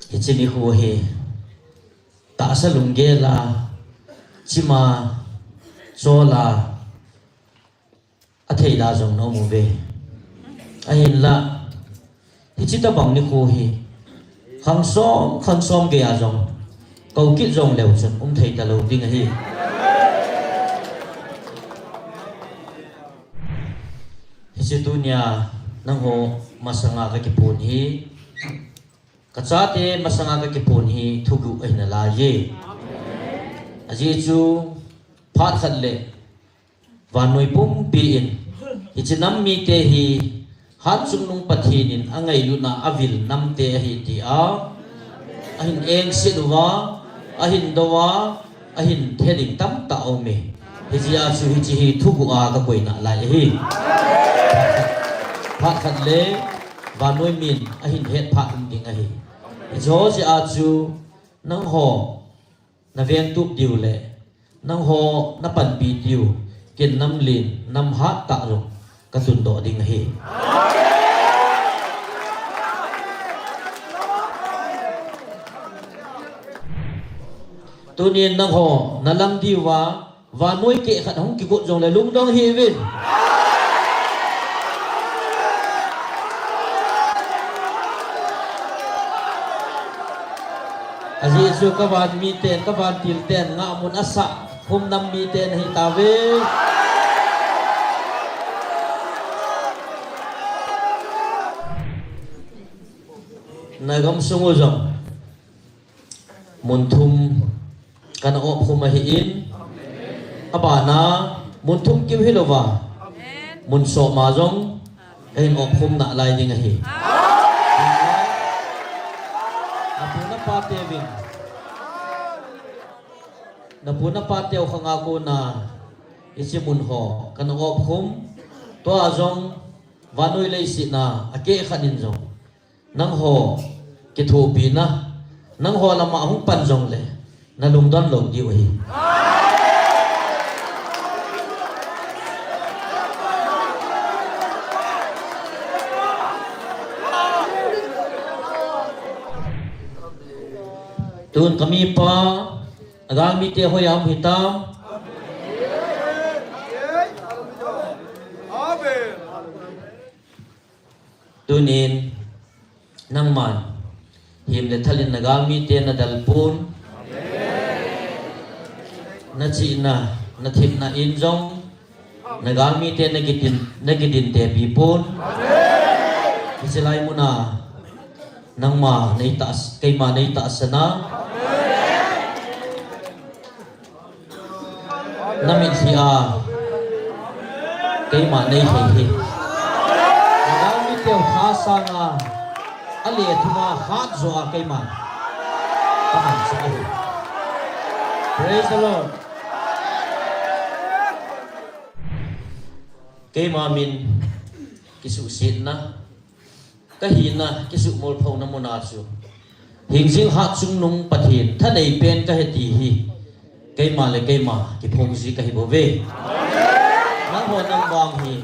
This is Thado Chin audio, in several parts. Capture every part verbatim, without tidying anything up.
Hiche nikho hi tahsa lunggel a, chim a, chol a, athei da jong na um uve. Ahinla, hiche tabang nikho hi khang som, khang som gei a jong kou kit jong leu chun um thei talou ding ahi. Hiche tunia nangho masanga kakipon hi, kachate masanga kakipon hi thuguh ahi nalaiye. Ajeh chu phat khat le vannoi pumpi in hiche nam mite hi Hatchungnung Pathen in angailutna avil namte ahi tia ahin engset uva, ahin dou a, ahin the ding tamtah aume. Hijeh a chu hiche hi thuguh a kakoi nalai ahi. Phat khat le vannoi min ahin het phat um ding ahi. Hiche ho jeh a chu nangho navengtup diu le nangho napanpi diu, ken namlen namhat tah jong katundoh ding ahi. Tunin nangho nalang diuva vannoi keh khat hung kigot jongle lungdong hih uvin. Ajeh chu kavan miten, kavantil ten ngahmun asah khum nam miten ahitauve. Nagamsung u jong mun thum kana op khum ahin, abana mun thum kim hilouva mun som a jong kahin op khum nalai ding ahi. Napu napateuvin, napu napateu khanga kona hiche mun ho kana op khum, tua jong vannoi leiset a akeh khat in jong nangho kithopina, nangho lama hung pan jongle nalungdon lou diu ahi. Tun kamipa, nagalmite hoiya um hitam. Tunin nangman him le thalin nagalmite nadalpon, nachihna, nathepna in jong nagalmite nakidin, nakidin tepi pon. Hiche lai muna nangma neitah, keima neitahsan a, namitlhi a keima neihei hi. Nagalmiteu tha sanga alethuh a hatjo a keima kahansah ahi. Praise the Lord. Keima min kisuhsetna, kahina kisuhmolphouna muna chu hingjing Hatchungnung Pathen thanei pen kahi ti hi keima le keima kiphongji kahibouve. Nangho nangvang hi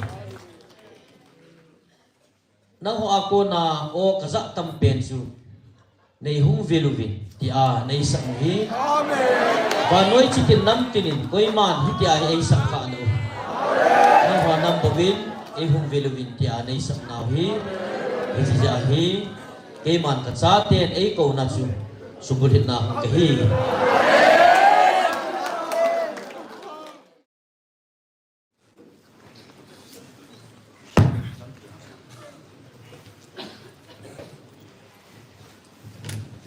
nangho a kona o kajah tam pen chu neihung vil uvin tia neisah u hi. Vannoi chitin namtin in koiman hitia hi eisah khalou. Nangho nambouvin eihung vil uvin tia neisah nau hi. Hiche jeh a hi keiman kachaten eikouna chu sumil lhitna hung kahi.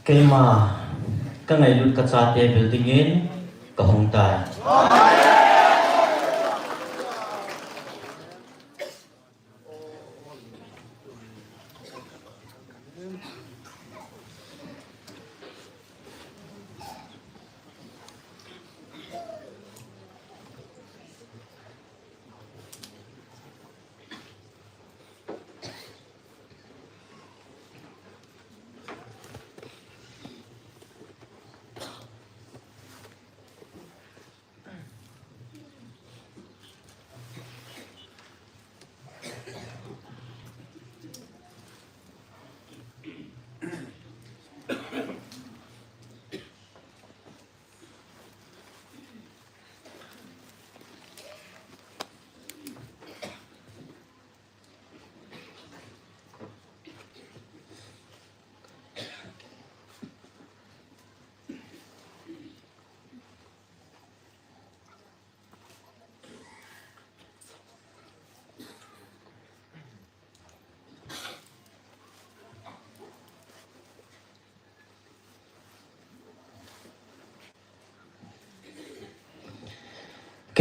Keima kangailut kachate building in kahung tai.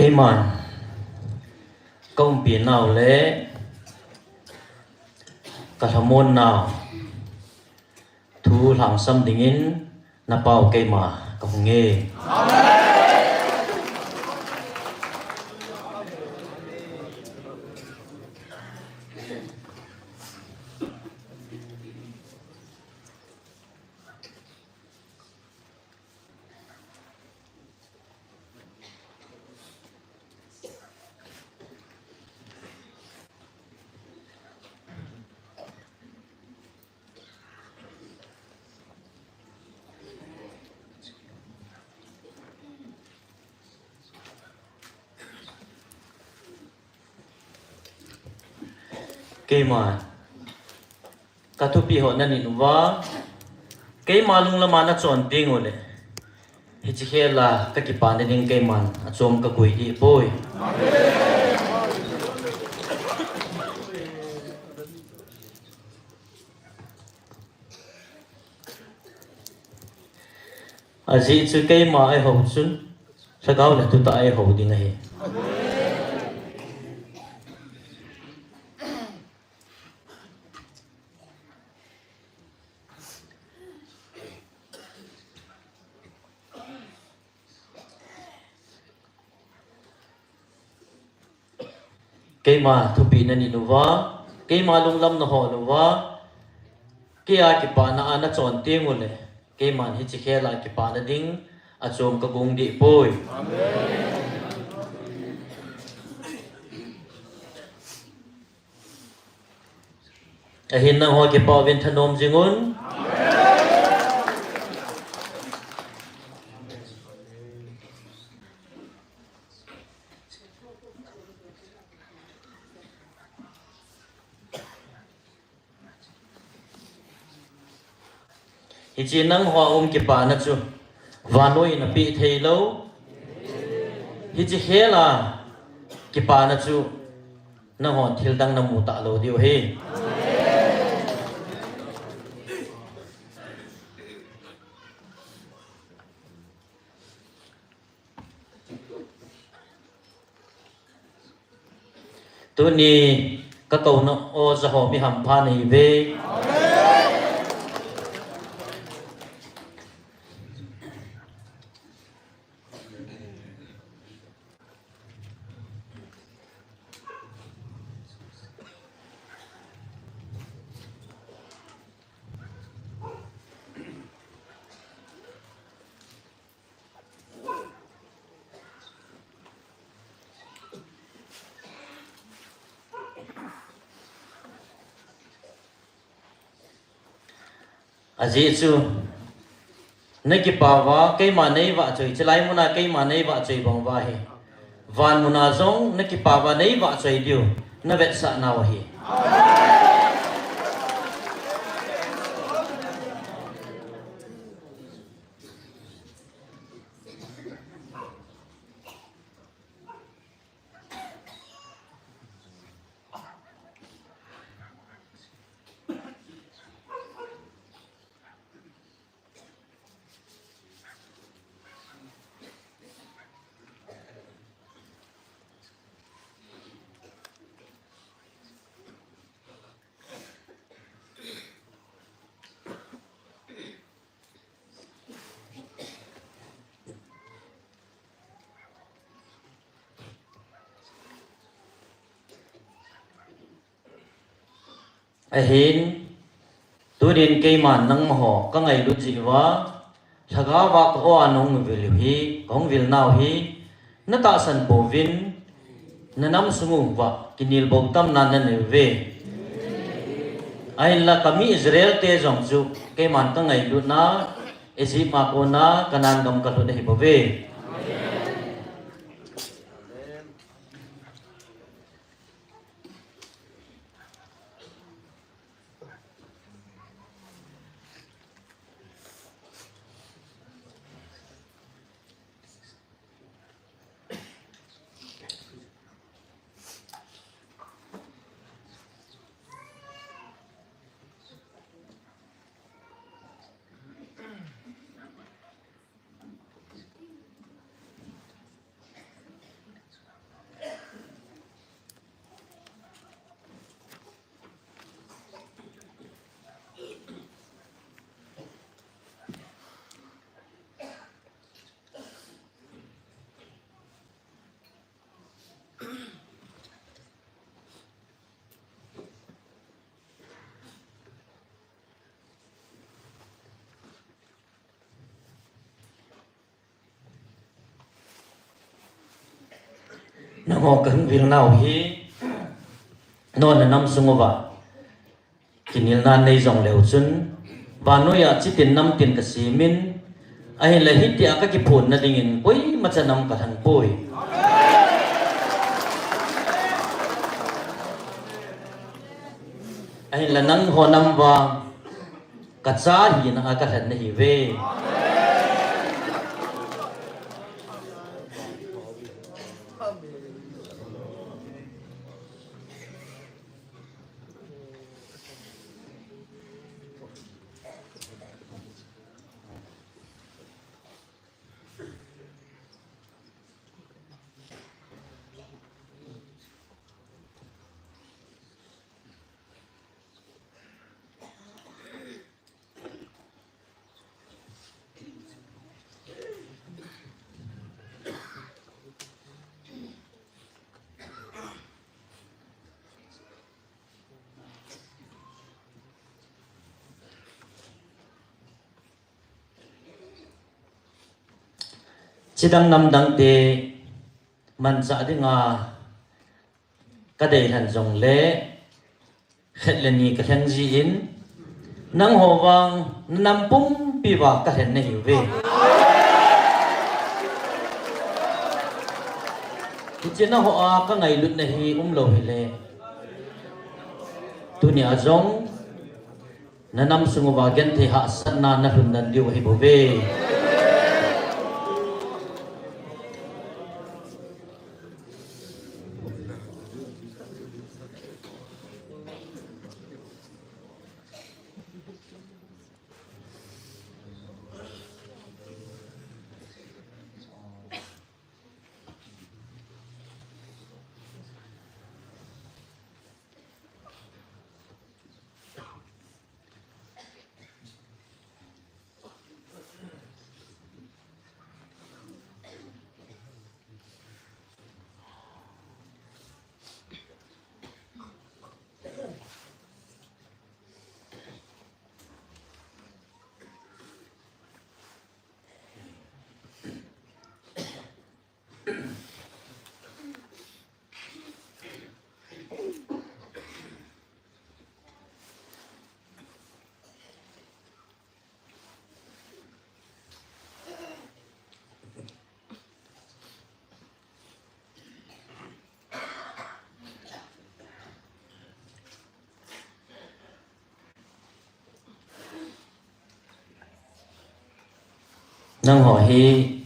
Keiman ka umpi nau le ka lhamon nau thu lhangsam dingin na pau keima ka hung e. Keima ka thupi ho na nit uva, keima lunglam a na chon ding u le, hiche khel a ka kipana ding keiman achom ka koi dih poi. Ajeh chu keima eihou chun, lhagao le thutah a eihou ding ahi. Keima thupi na nit uva, keima lunglam na hol uva, kei a kipana a na chon ding u le, keiman hiche khel a kipana ding achom ka koi dih poi. Ahin nangho kipah uvin thanom jing un. Hiche nangho a um kipana chu vannoi in apeh thei lou. Hiche khel a kipana chu nanghon thil dang na mu talou diu ahi. Tuni ka kouna o jaho mi hampha nei ve. Ajeh chu na kipah uva keima nei vahchoi, chulai muna keima nei vahchoi bang uva hi, van muna jong na kipah uva nei vahchoi diu na vetsah nau ahi. Ahin, tunin keiman nangma ho ka ngailut jeh uva, lhagao a ka o a nahung vil u hi, kahung vil nau hi, na tahsan pouvin, na nam sung uva kinel bou tamna na nei uve. Ahinla ka mi Israel te jong chu keiman ka ngailutna, Egypt a kona Canaan gam ka lut ahi bouve. Nangho kahung vil nau hi, nangho na nam sung uva kinelna nei jong leu chun, vannoi a chitin namtin kasem in, ahinla hitia kakiphonna dingin koimacha nam kalheng poi. Ahinla nangho nam vang kacha hina a kalhen nahiuve. Chidang namdang te manchah dinga kadeilhen jongle, khat le ni kalhen jin, nangho vang nam pumpi uva kalhen nahiuve. Hiche nangho a kangailutna hi umlou hile, tunia jong na nam sung uva genthei hahsatna nalhun den diu ahibouve. Nangho hi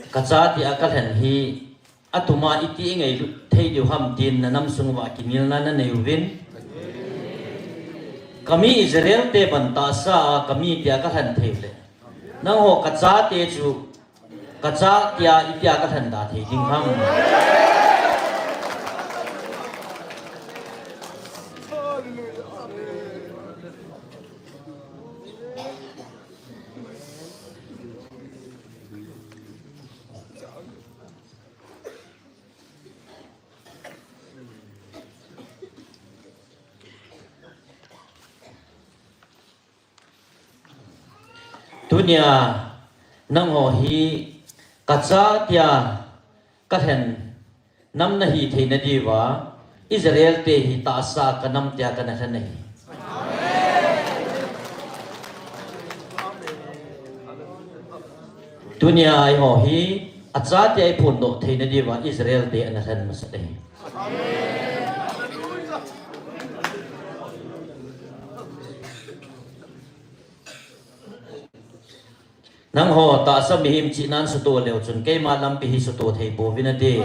kacha tia kalhen hi, atuma iti ingailut thei diu ham tin na nam sung uva kinelna nanei uvin. Kami Israel te bang tahsa a kami tia kalhen thei le, nangho kacha te chu kacha tia itia kalhen da thei ding ham? Tunia nangho hi kacha tia kalhen nam nahi theina diuva, Israel te hi tahsa kanam tia kana lhen ahi. Tunia eiho hi acha tia iphondoh theina diuva Israel te ana lhen masat ahi. Nangho tahsa mihem chihnan suto leu chun keima lampi hi suto thei pouvin ati.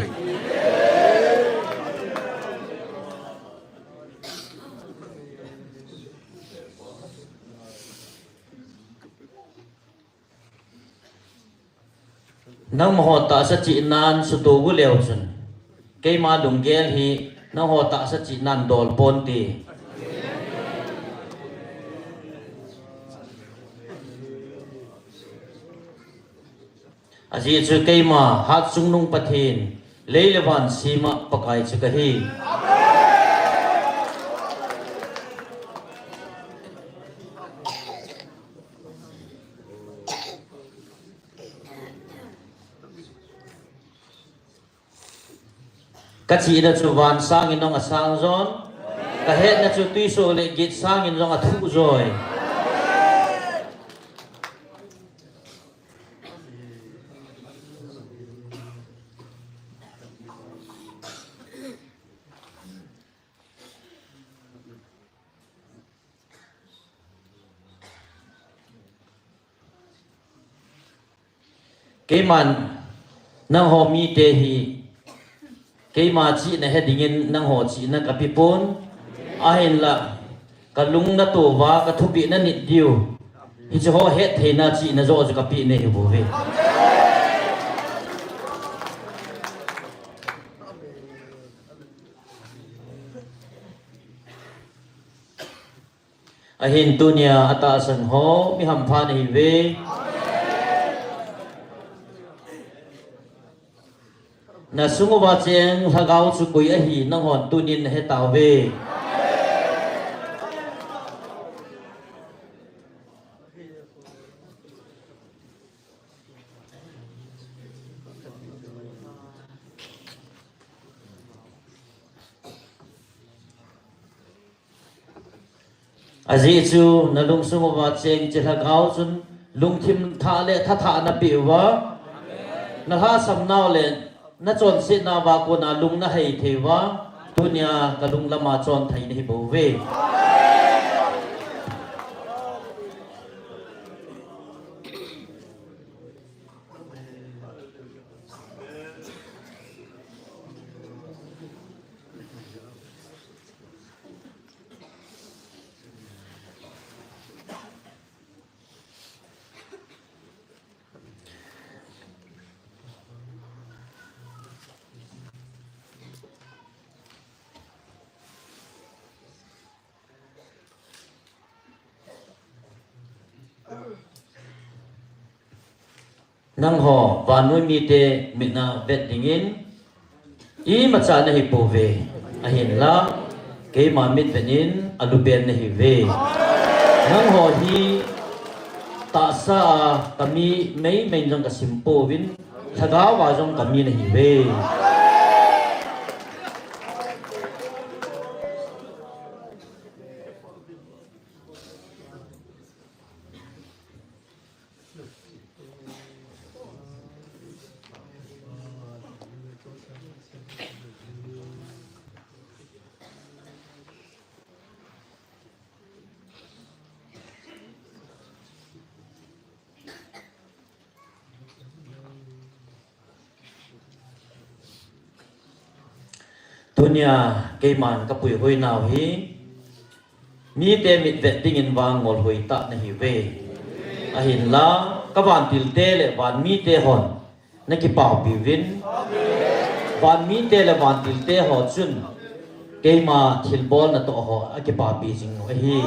Nangho tahsa chihnan suto gu leu chun keima lunggel hi nangho tahsa chihnan dol ponte. Ajeh chu keima Hatchungnung Pathen, lei le van sema Pakai chu kahi. Kachihna chu van sangin jong asang jon. Kahetna chu twisoh le git sangin jong athuh joi. Keiman nangho mite hi, keima chihna he dingin nangho chihna kapeh pon, ahinla kalung natoh uva kathupeh nanit diu, hiche ho hettheina chihna joh chu kapeh nahi bouve. Ahin tunia atahsan ho mi hampha nahiuve. Nasung uva cheng lhagao chu koi ahi nanghon tunin nahetauve. Ajeh chu nalungsung uva cheng hiche lhagao chun lungthim thah le thathahna napeh uva, nalhahsam nau le nachonsetnauva kona lung nahei thei uva, tunia kalung lama chonthei nahi bouve. Nangho vannoi mite mitna vet dingin imacha nahipouve, ahinla keima mitvet in alupen nahiuve. Nangho hi tahsa a kami meimei jong kasim pouvin, lhagao a jong kami nahiuve. Tunia keiman kapuihoinau hi mite mitvet dingin vang ngolhoi tah nahiuve. Ahinla kavantilte le vanmite hon nakipapiuvin, vanmite le vantilte ho chun keima thilbol natoh ho akipapi jing u ahi.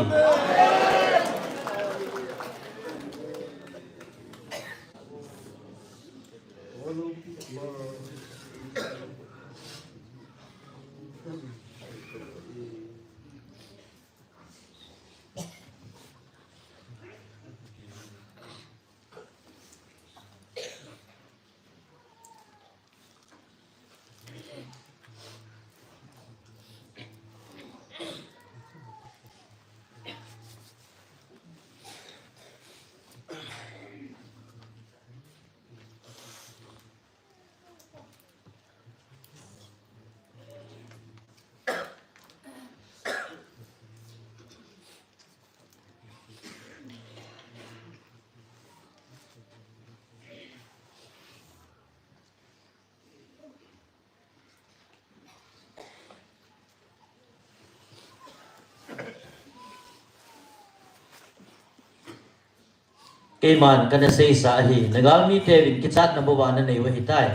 Keiman kana seisa ahi, nagalmite uvin kichatna bou a nanei u ahitai.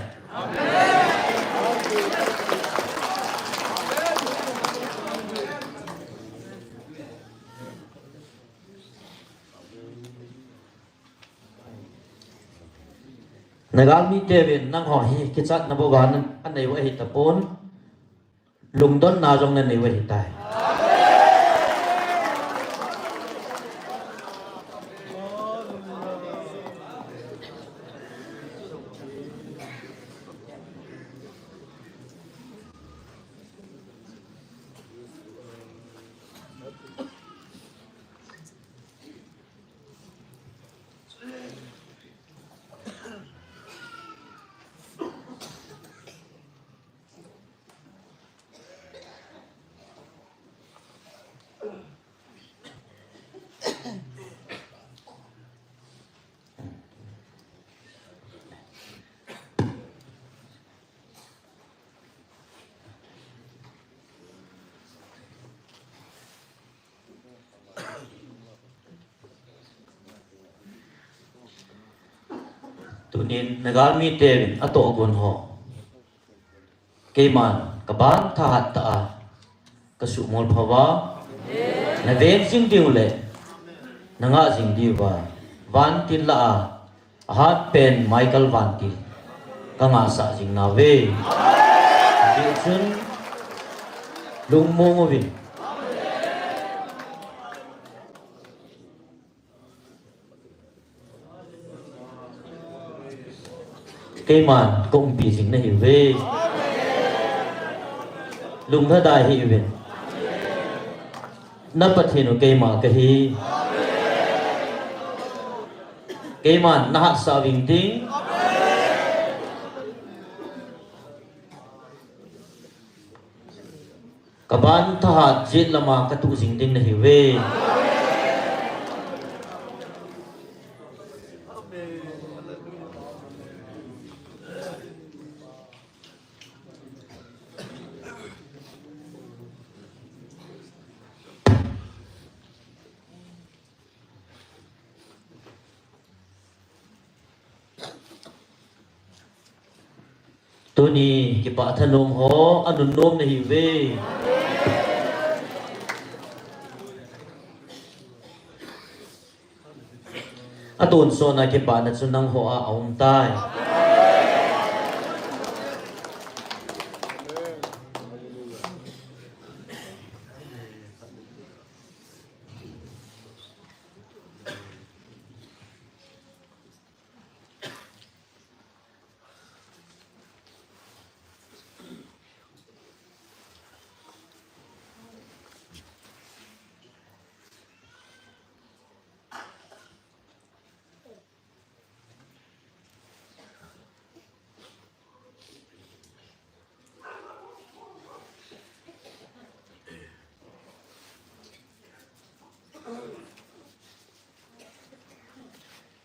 Nagalmite uvin nangho hi kichatna bou a nanei u ahitapon, lungdonna jong nanei u ahitai. Tunin na galmite atoh gon ho, keiman kaban thahat tah a kasuhmol pha uva, na veng jing diu le na ngah jing diuva, vantil lah a ahat pen Michael vantil ka ngahsah jing nauve. Hijeh chun lungmong uvin. Keiman ka umpi jing nahiuve. Lunglhadai hih uvin. Na Pathen u keima kahi. Keiman na hatsah uving ting. Kaban thahat jet lama katuh jing ding nahiuve. Tuni kipah thanom ho anunnom nahiuve. Atonsot na kipana chu nangho a aum tai.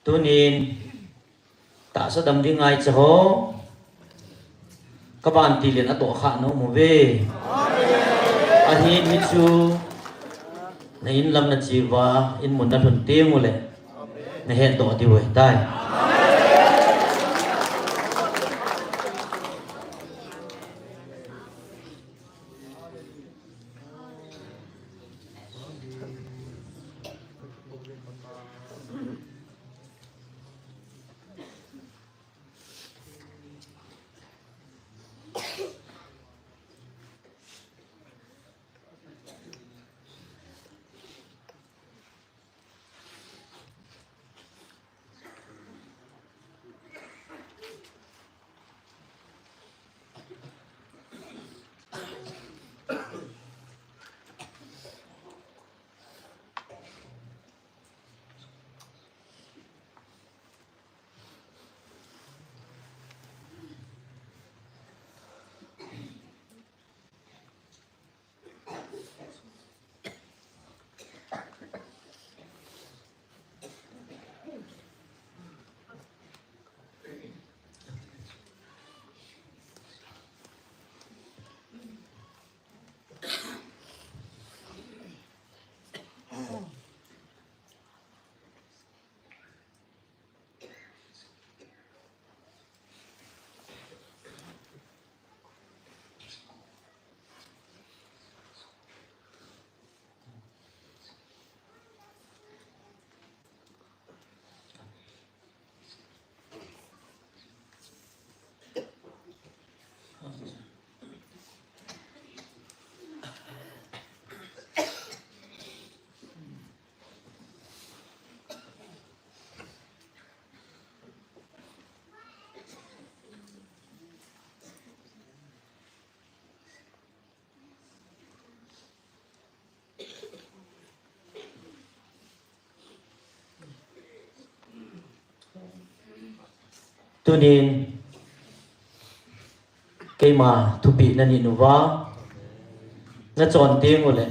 Tunin tahsa dam ding ngaicha ho, ka vantil in atoh kha nom uve. Ahin hichu na in lam na che uva, in mun na lhun teng uleh na hetdoh diu ahitai. Tunin keima thupeh na nei uva, na chon teng uleh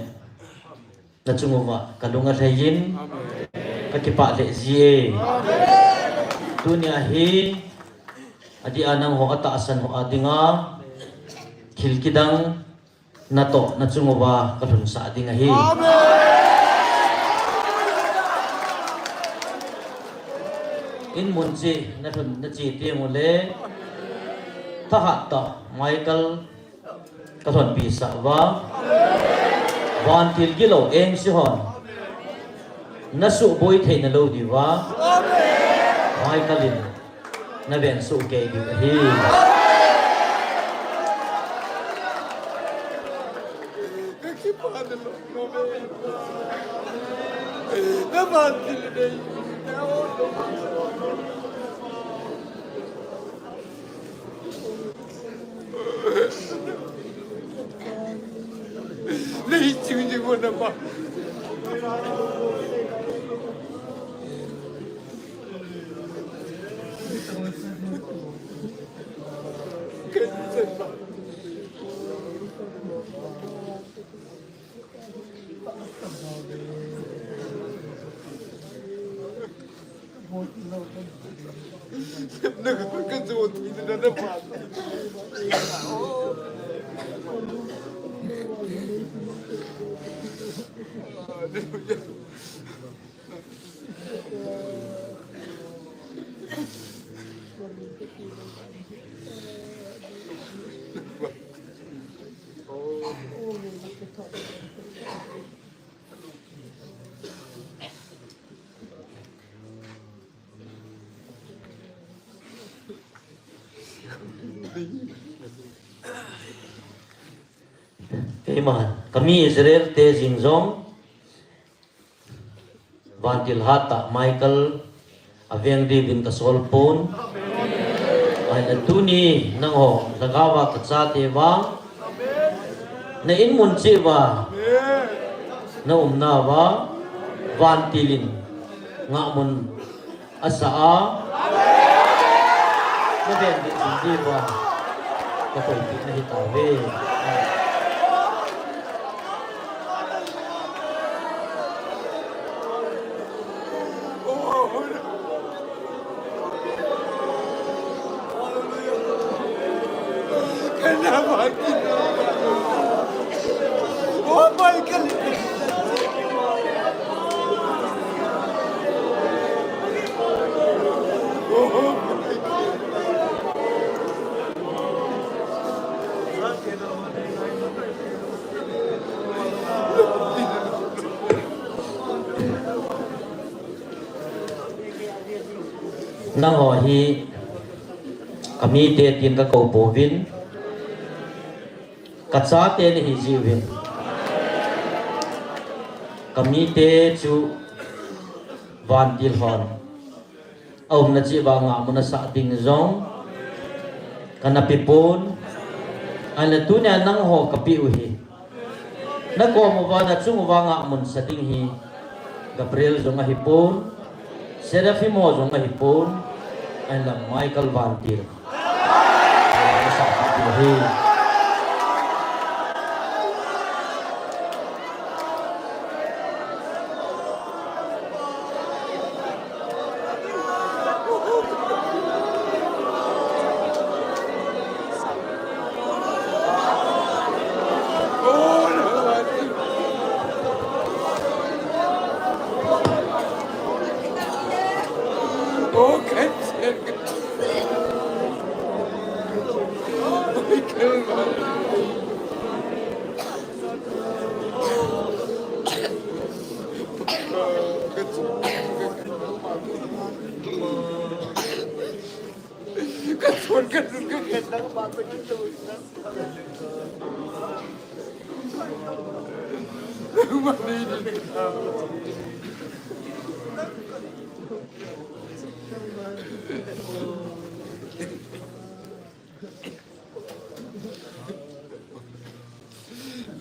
nachung uva kalung alhaiyin, kakipah lheh jie. Tunia hi, adeh a nangho atahsan ho a dinga thil kidang natoh nachung uva kalhunsah ding ahi. Inmun cheh nalhun nache teng uleh, thahat tah Michael kalhonpi sah uva, vantil gilou engse hon nasuhboi theina lou diuva, Michael in naven soh kei diu ahi. Keiman, kami Israel te jing jong, vantil hat tah Michael aveng diuvin kasol pon. Ahin tuni nangho lhagao a kachate uva, na inmun cheh uva, na umna uva, vantil in ngahmun asa a, naven ding jing diuva kakoipeh nahi tauve. Nangho hi kamite tin kakou pouvin, kachate nahi jiuvin. Kamite chu vantil hon aumna cheh uva ngahmun asah ding jong kana pe pon. Ahinla tunia nangho kapeh u hi, nakom uva, nachung uva ngahmun sa ding hi Gabriel jong ahipon, Seraphim ho jong ahipon, ahinla Michael vantil.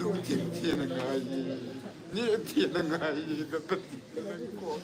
Lungthim thina ngai, ni thina ngai, ka ka thina ngai ko.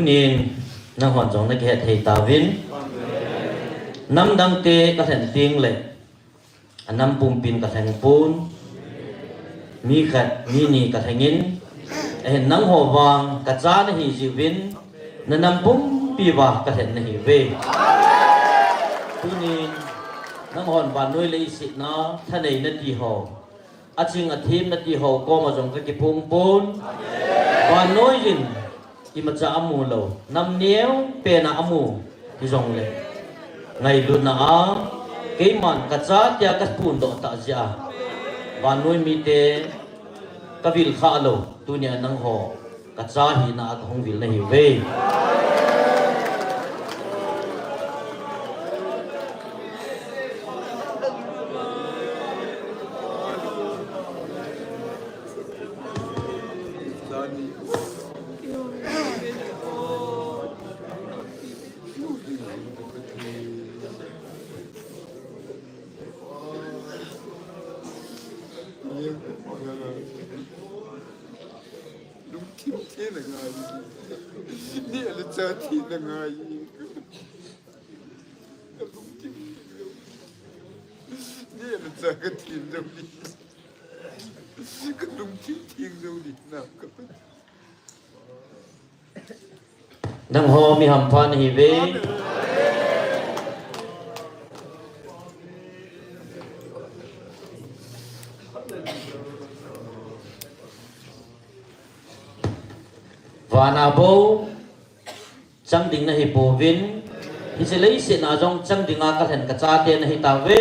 Nin, nanghon jong nakihet thei tauvin. Namdang te kalhen teng le, anam pumpin kalheng pon. Mi khat, mi ni kalhengin. Ahin nangho vang kacha nahi jiuvin, nanam pumpi uva kalhen nahiuve. Tunin, nanghon vannoi leiset a thanei nati ho, aching athem nati ho koma jong kakiphong pon. Vannoi in imacha amu lou, nam neo pen a amu hijongle, ngailutna a keiman kacha tia kaphondoh tah jeh a, vannoi mite kavil kha lou, tunia nangho kacha hina a kahung vil nahiuve. Lungthim theng le ngai. Neh le chah theng le ngai. Ka lungthim theng le. Neh le chah ka theng le. Ka lungthim theng le. Nam ka pa. Nangho mi hampha nahiuve. Vana bou chang ding nahi pouvin, hiche leiset a jong chang dinga kalhen kachate nahi tauve.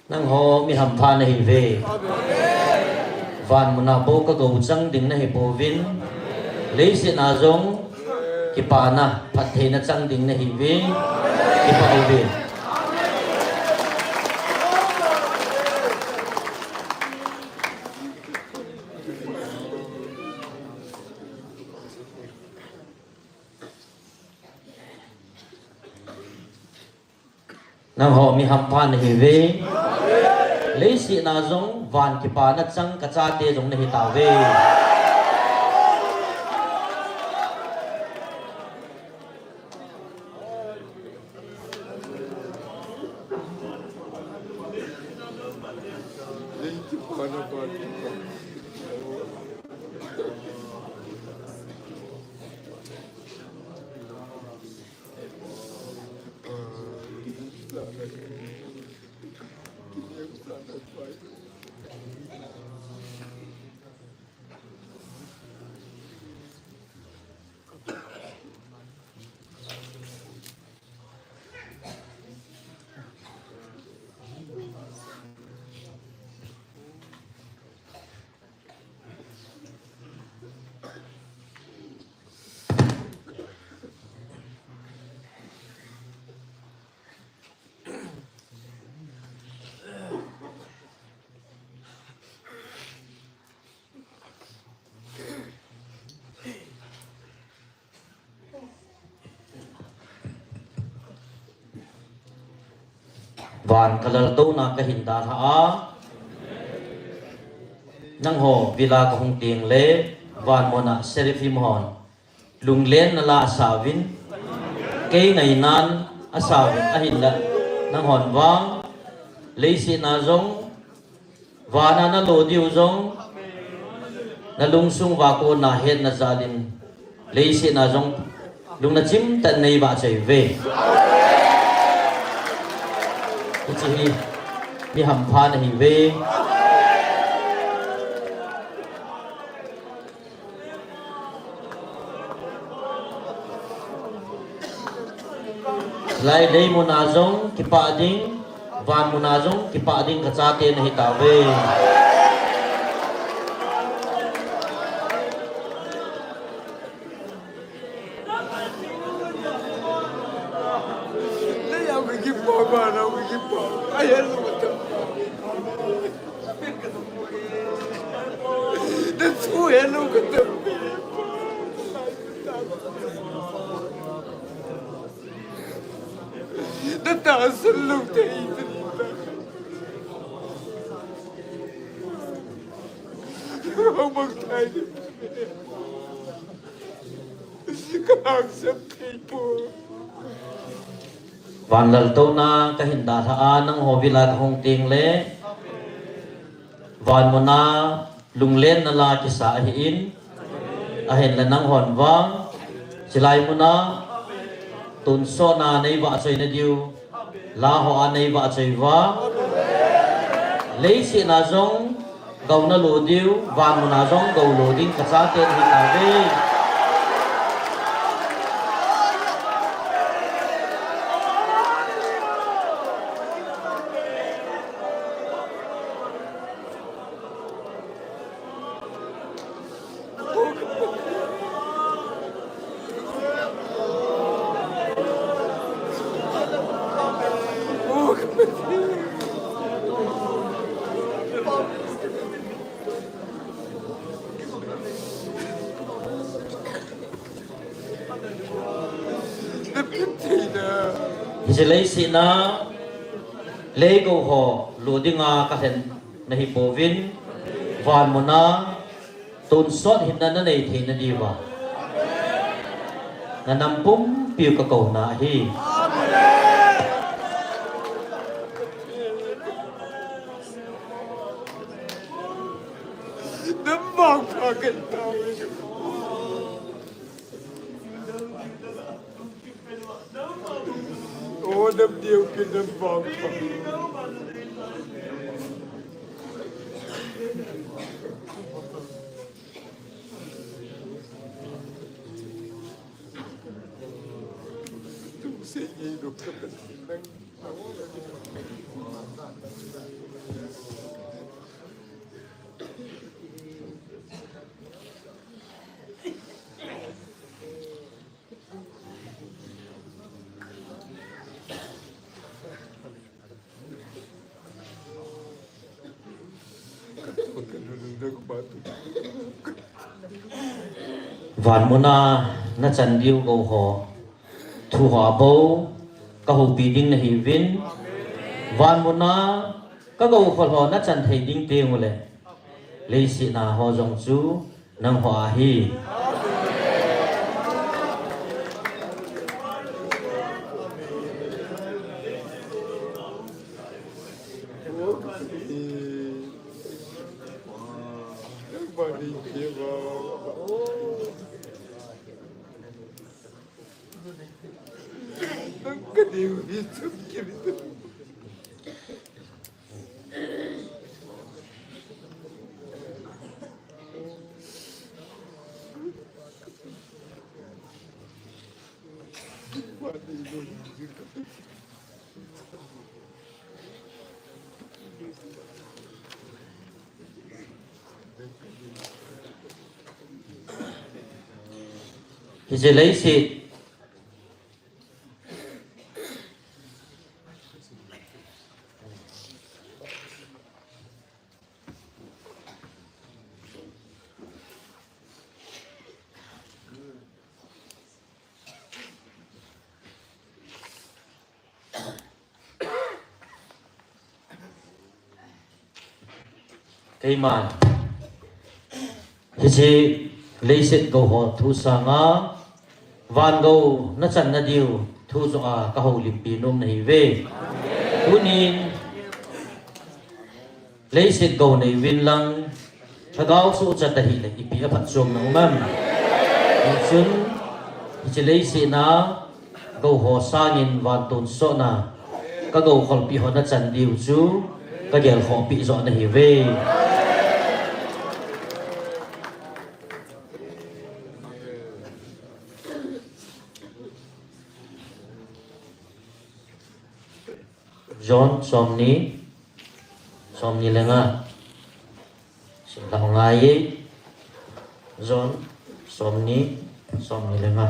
Nangho mi hampha nahiuve. Van muna bou kagou chang ding nahi pouvin. Leiset a jong kipana, phattheina chang ding nahiuve. Kipah uve. Nangho mi hampha nahiuve. Leiset a jong van kipana chang kachate jong nahi tauve. Van ka laltouna ka hin dalha a, nangho vila ka hung teng le, van muna Seraphim hon lunglenna la asauvin, kei ngainan asauvin, ahinla nanghon vang leiset a jong, vana na lo diu jong, na lungsung uva kona hetna jalin, leiset a jong lungna chimtah nei vahchoi uve. Hiche hi mi hampha nahi uve. Lai lei muna jong kipah ding, van muna jong kipah ding ka chate nahi tauve. Van laltouna ka hin dalha a, nangho vila ka hung teng le, van muna lunglenna la kisa ahin, ahinla nanghon vang, chulai muna tonsotna nei vahchoi na diu, la hoa nei vahchoi uva, leiset a jong gou na lo diu, van muna jong gou lo ding ka chate nahi tauve. Hiche leiset a lei gou ho lo dinga ka lhen nahi pouvin, van muna tonsot hinna na nei theina diuva na nam pumpiu ka kouna ahi. Nam vangpha kan tao. O nam diu pi nam vangpha. Van muna na chan diu gou ho, thu ho bou ka houpi ding nahiuvin. Van muna ka gou khol ho na chan thei ding teng ule, leiset a ho jong chu nangho ahi. Hiche leiset Keiman hiche leiset gou ho thu sanga van gou nachan nadiu thu joh a kahoulimpi nom nahiuve. Tunin leiset gou neiuvin lang, lhagao sohcha tahih le ipi aphatchomna um em? Hichun hiche leiset a gou ho sangin van tonsotna, ka gou kholpi ho nachan diu chu kagelkhohpeh joh nahiuve. John somni, somni le nga. Simlah u ngai e. John somni, somni le nga.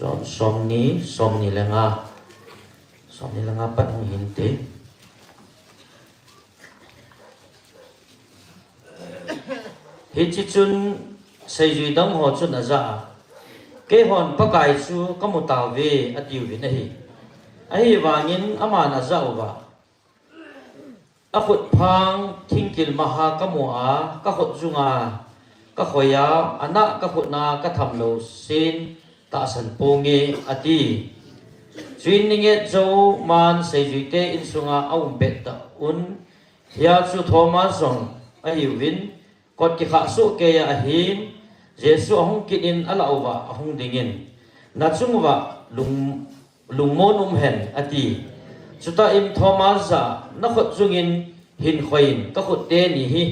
John somni, somni le nga. Somni le nga pat hung hinte. Hiche chun seijui dang ho chun ajah a, keihon Pakai chu kamu tauve, atiuvin ahi. Ahivangin aman ajah uva, akhutphang thingkil maha kamu a, kakhut junga kakhoi a, anah kakhut na katham lou sen tahsan ponge, ati. Chuin ninget jou man seijuite insunga aum pettah un, hia chu Thomas jong ahiuvin, kot kikhah soh keiya ahin, Jesu ahung kit in alah uva ahung dingin, nachung uva lung, lungmon umhen, ati. Chutah in Thomas jah a, nakhut jungin hin khoiyin, kakhut teni hi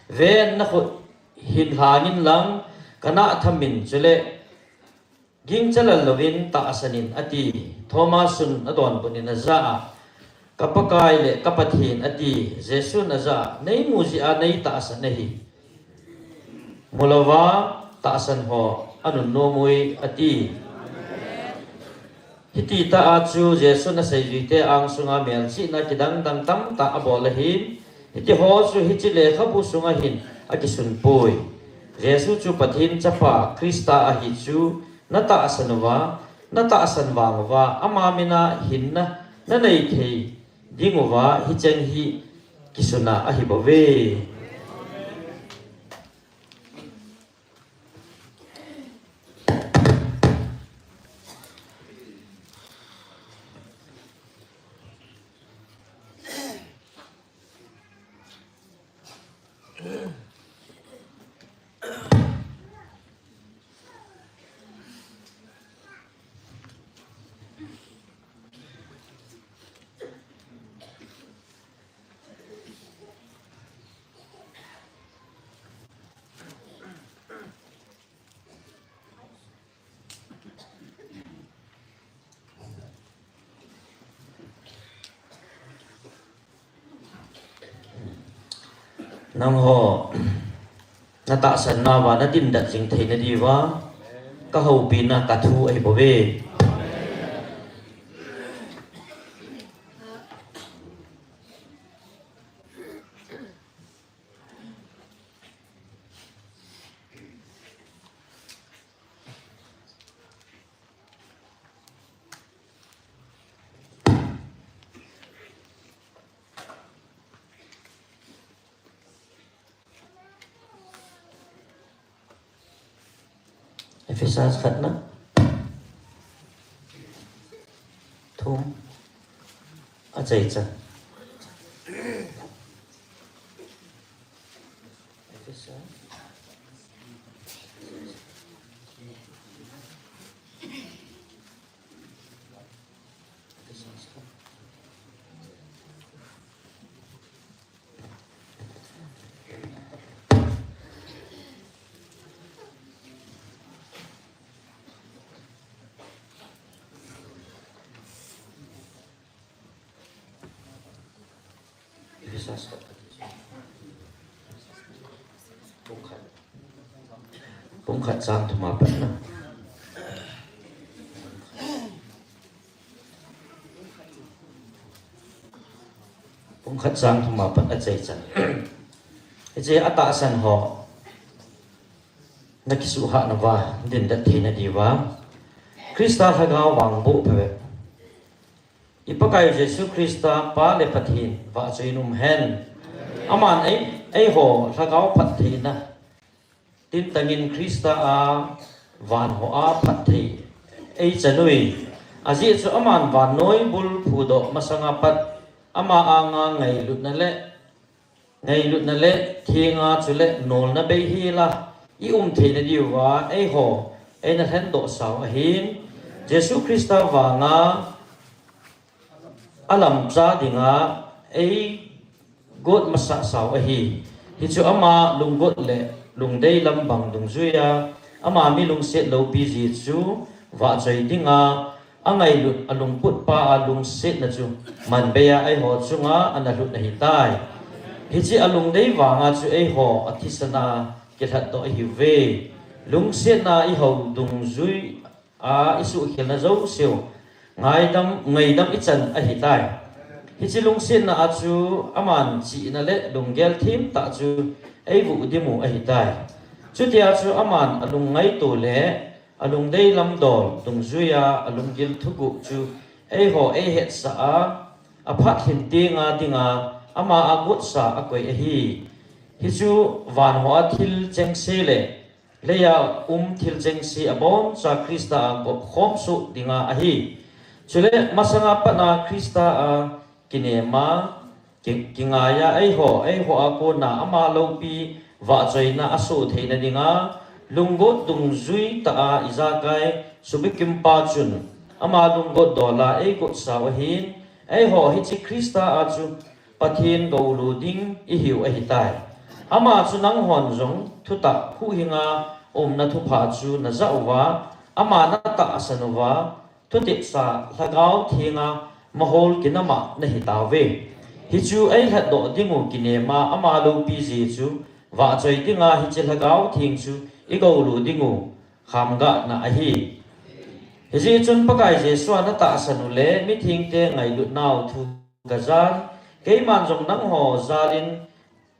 ven, nakhut hin lhangin lang, kanah thamin, chule gingcha lal louvin tahsan in, ati. Thomas un adonbut in ajah a, ka Pakai le ka Pathen, ati. Jesun ajah a, neimu jeh a neitahsan ahi. Mulouva tahsan ho anunnom ui, ati. Hiti tah a chu Jesun aseijuite angsunga melchihna kidangdang tamtah abol ahin, hitiho chu hiche lekhabu sunga hin akisunpoi. Jesu chu Pathen Chapa Christa ahi chu natahsan uva, natahsan vang uva, ama mina hinna nanei thei ding uva, hicheng hi kisuna ahibouve. Nangho natahsan nauva nadindat jing theina diuva kahoupina kathu ahibouve. Ephesus khatna, thum, achai chan. Ephesus. Pungkhat chang thum a pat na. Bung khat chang thum a pat achaichan. Hiche atahsan ho nakisuhhat nauva dindet theina diuva, Christa Lhagao vangboh phabep, i Pakaiyu Jesu Christa Pa le Pathen vahchoiyin umhen. Aman ei, eiho lhagao phattheina tintangin Christa a van hoa phatthei eichan uve. Ajeh chu aman vannoi bul phudoh masanga pat ama anga ngailutna le ngailutna le thenga chule nolna beihela i um theina diuva eiho eina lhendoh sau ahin. Jesu Christa vanga alamcha dinga eigot masah sau ahi. Hichu ama lunggot le lungdei lam bang dungjuiya ama mi lungset loupi jeh chu vahchoi dinga angailut alungput pa a lungsetna chu manbeiya eiho chunga ana lhut ahitai. Hiche alungdei vanga chu eiho athisana kilhatdoh ahiuve. Lungsetna ihou dungjuia isuhkhelna jouseu ngaidam, ngaidam ichan ahitai. Hiche lungsetna a chu aman chihna le lunggel themtah chu eivuh dimu ahitai. Chutia chu aman alungngaito le alungdei lamdol dungjuiya alunggil thuguh chu eiho eihetsah a, aphat lhin tenga dinga ama a gotsa akoi ahi. Hichu vanhoa thil chengse le leiya um thil chengse aboncha Christa a gopkhom soh dinga ahi. Chule masanga patna Christa a kinema, ki, kingaiya eiho, eiho a kona ama loupi vahchoina asoh theina dinga lunggot dungjuitah a ijakai subikimpa chun ama lunggot dola eigotsau ahin, eiho hiche Christa a chu Pathen goulu ding ihiu ahitai. Ama chu nanghon jong thutah huhhinga umna thupha chu najah uva, ama natahsan uva, thutepsa Lhagao Thenga mahol kinama nahitauve. Hichu eilhatdoh dingu kinema ama loupi jeh chu vahchoi dinga hiche Lhagao Theng chu igoulu dingu khamgahna ahi. Hijeh chun Pakai Jesu a natahsan u le mithengte ngailutnau thu kajan, keiman jong nangho jalin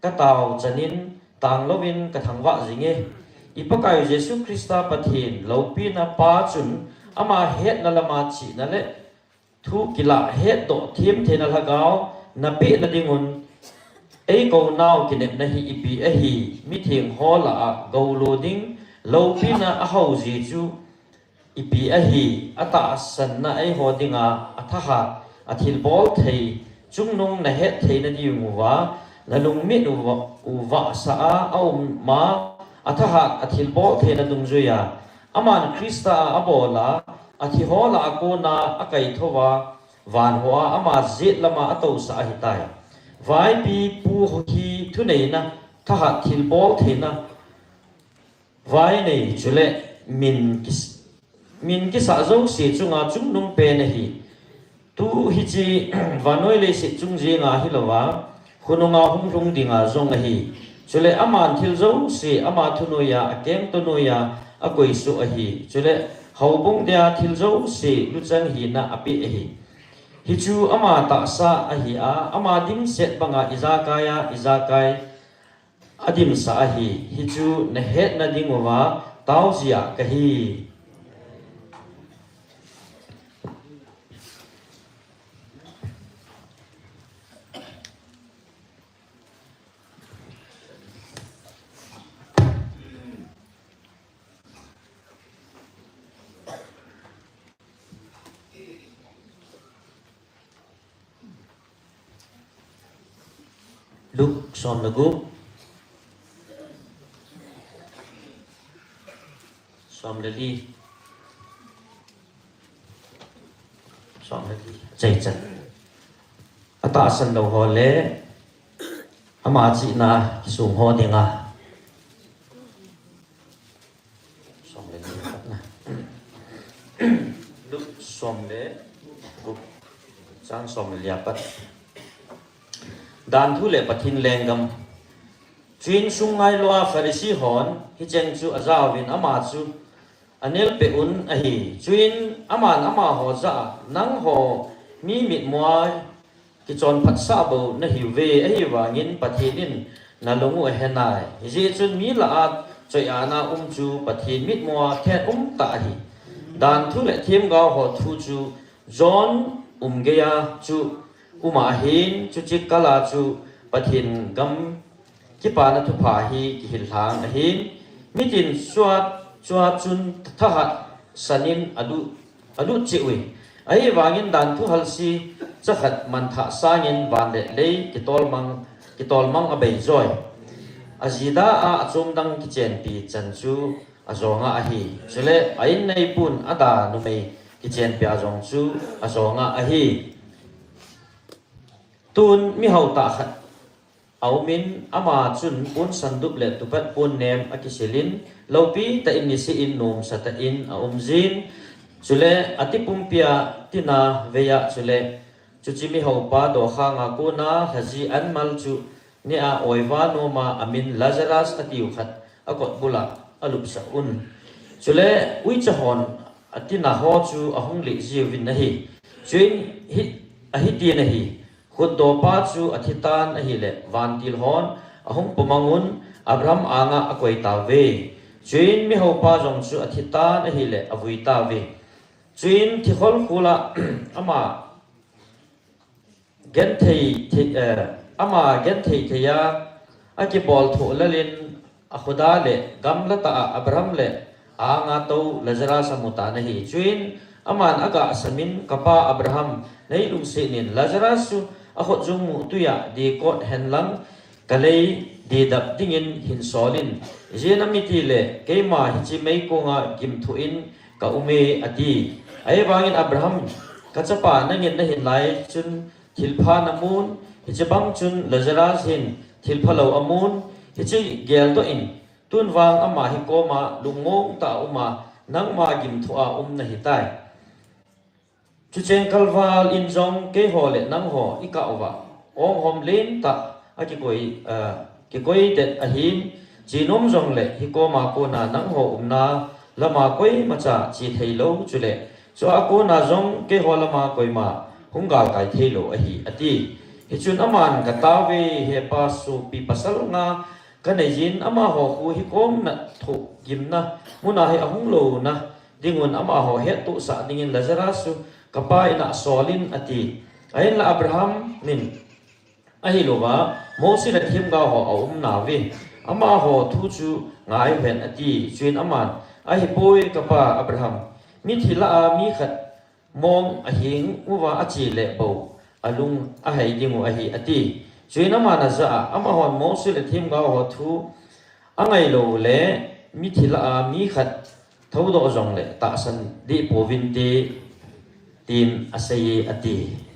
katao chanin tanglouvin kathangvah jinge. I Pakaiyu Jesu Christa Pathen loupina Pa chun ama hetna lama chihna le thu kilah hetdoh themtheina Lhagao napehna dingun eikou nau kinepna hi ipi ahi, mithengho lah a goulu ding loupina ahao jeh chu ipi ahi, atahsanna eiho dinga athahat, athilbol thei, chungnung nahet theina diuva, nalungmit uva, uvahsa a auma, athahat, athilbol theina dungjuiya aman Christa a abola, athiho lah a kona akaithouva, vanhoa ama jet lama atousah ahitai. Vaipi pu hi thuneina, thahat, thilbol theina, vainei chule min kis-, min kisah jouse chunga chungnung pen ahi. Tu hiche vannoi leiset chung jenga hilouva, khonunga hunglhung dinga jong ahi. Chule aman thil jouse ama thunoiya, akengto noiya akoisoh ahi. Chule houbung dia thil jouse luchang hina apeh ahi. Hichu ama tahsa ahi a, ama dimset banga ijakaiya, ijakai adimsah ahi. Hichu nahetna dinguva taojia kahi. Luke som le gup, som le li, som le li, achaichan. Atahsan lou ho le ama chihna kisong ho dinga. Som le li apat na. Luke som le gup, chang som le li apat. Danthu le Pathen lenggam. Chuin sum ngailoa Pharisee hon hicheng chu ajauvin ama chu anelpeh un ahi. Chuin aman amaho jah a, nangho mi mitmua kichonphatsah bou nahiuve, ahivangin Pathen in nalung u ahenai. Hijeh chun mi lah a choi-atna um chu Pathen mitmua thet umtah ahi. Danthu le themgao ho thu chu John um geiya chu um ahin, chuche kal a chu Pathen gam kipana thupha hi kihil lhang ahin, mitin chua, chua chun thahat sanin alut, alut cheh uvin. Ahivangin danthu halse chakhat manthah sangin van le lei kitolmang, kitolmang abei joi. Ajida a achom dang kichenpi chan chu ajong ahi. Chule a inneipun ada numei kichenpi a jong chu ajong ahi. Tun mihao tah khat aumin, ama chun pon sandup le tupat pon nem akisilin, loupi tah in niseh in nomsa tah in aum jin. Chule ati pumpia tina veiya chule, chuche mihao pa dokhanga kona lhaji anmal chu nea oiva noma amin Lazarus atiu khat akotbula alupsah un. Chule uicha hon atina ho chu ahung lih jiuvin ahi. Chuin hi, ahitin ahi. Khutdopa chu athitan ahile, vantil hon ahung pumangun, Abraham anga akoi tauve. Chuin mihaopa jong chu athitan ahile, avui tauve. Chuin thikhol khula ama genthei thei, eh, ama genthei theiya akibol thoh lalin, akhoda le gamla tah a Abraham le a-anga tou Lazarus amutan ahi. Chuin aman agahsamin, Kapa Abraham, neilungset in, Lazarus chu akhutjung muh tuiya dikot henlang, kalei didap dingin hin solin. Ijeh inem itile keima hiche meikonga gimthuh in kaume, ati. Ahivangin Abraham, kachapa, nangin nahin lai chun thilpha namun, hiche bang chun Lazarus hin thilphalou amun, hiche geldoh in, tun vang ama hi koma lungmong tah a uma, nangma gimthuh a um nahitai. Chucheng kalval in jong keiho le nangho ikah uva, onghom lentah a kikoi, a, kikoi det ahin, chenom jongle hi koma kona nangho umna lama koimacha che theilou, chule chua kona jong keiho lama koima hung galkai theilou ahi, ati. Hichun aman, katauve, hepa, sopi pasal nga kaneiyin, amaho khu hi kom nathoh gimna muna hi ahung louna dingun amaho hettohsah dingin Lazarus chu kapa in'a solin, ati. Ahinla Abraham in ahilouva Mose le themgao ho aumnauve, amaho thu chu ngai uhen, ati. Chuin aman, ahipoi, kapa Abraham, mithi lah a mi khat mong aheng uva ache le bou alung ahei dingu ahi, ati. Chuin aman ajah a, amahon Mose le themgao ho thu angailou le mithi lah a mi khat thoudoh jongle tahsan deh pouvinte, tin aseiye, ati.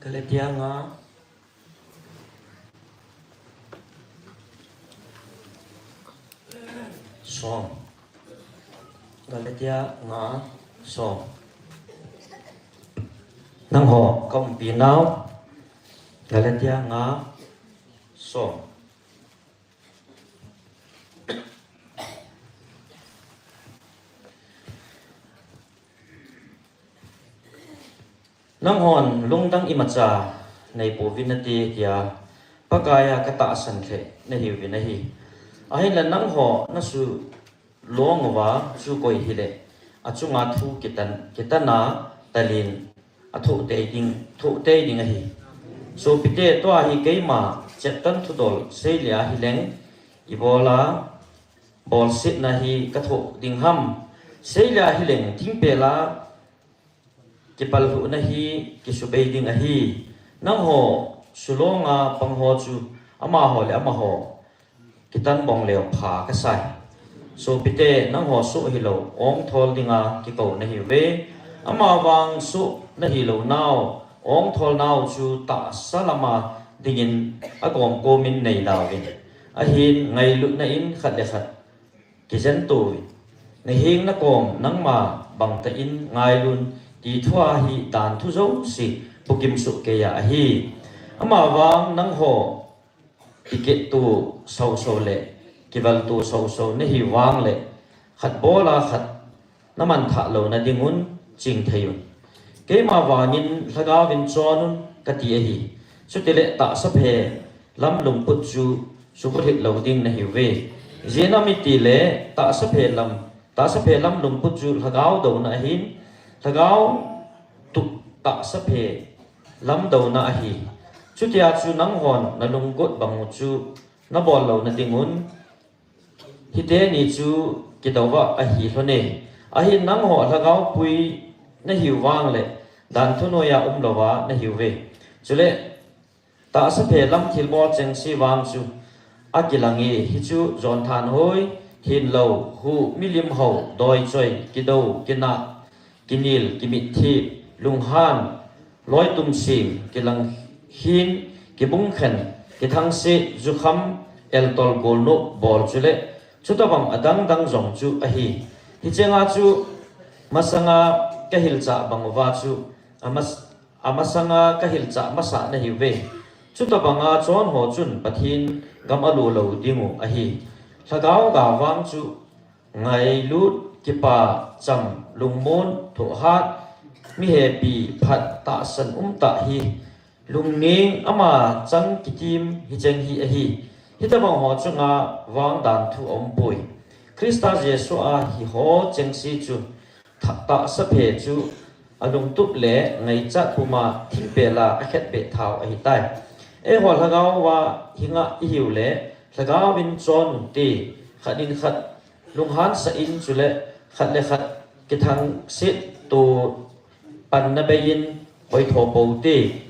Galatia nga som. Galatia nga som. Nangho kaumpi nau. Galatia nga som. Nanghon lungdang imacha neipouvin nate tia Pakaiya katahsan lheh nahiuvin ahi. Ahinla nangho nasu long uva chu koi hile, achunga thu kitan, kitana talin athoh tei ding, thoh tei ding ahi. Sopite, tua hi keima cheptan thudol seile ahileng, ibola bolsetna hi kathoh ding ham? Seile ahileng thingpela kipallhuhna hi kisubei ding ahi. Nangho sulonga pangho chu amaho le amaho kitan bong leu pha kasai. Sopite, nangho soh hilou ongthol dinga kikou nahiuve. Amavang soh nahilou nau, ongthol nau chu tahsa lama dingin akom komin neidauvin. Ahin ngailutna in khat le khat kijen touvin. Naheng nakom nangma bangtah in ngailun, ti thua hi dan thu jouse bukim soh keiya ahi. Amavang nangho kiketto soso le kivalto soso nahiu vangle, khat bola khat namanthah louna dingun chingtheiun. Keima vangin lhagaovin chonun kati ahi. Chutile tahsa phe lam lungput chu subuthit lou ding nahiuve. Ijeh inem itile tahsa phe lam, tahsa phe lam lungput chu lhagao douna ahin, lhagao tup tahsa phe lam douna ahi. Chutia chu nanghon nalunggot bangu chu nabol louna dingun hiteni chu kidouva ahi lhone. Ahin nangho lhagao pui nahiu vangle, dan thu noiya umlouva nahiuve. Chule tahsa phe lam thilbol chengse vang chu akilange, hichu jonthanhoi, thenlou, huh, milim hou, doichoi, kidou, kinah, kinel, kimitthip, lunghan, loitum sem, kilangkhin, kibungkhen, kithangse, jukham, eltol golnop bol chule chutobang adangdang jong chu ahi. Hichenga chu masanga kahilchah banguva chu amas-, amasanga kahilchah masa nahiuve. Chutobanga chonho chun Pathen gam alo lou dingu ahi. Lhagao ga vang chu ngailut, kipa, cham, lungmon, thohhat, mihepi, phat, tahsan umtah hi, lungning, ama chang kitim hicheng hi ahi. Hitobang ho chunga vang dan thu aumpoi. Christa Jesu a hiho chengse chu tha-, tahsa phe chu alungtup le ngaichat puma thingpela akhetbeh thau ahitai. Eiho lhagaova hinga ihiule lhagaovin chon unte, khat in khat lunghansah in chule khat le khat kithangset to panna beiyin hoitho poute.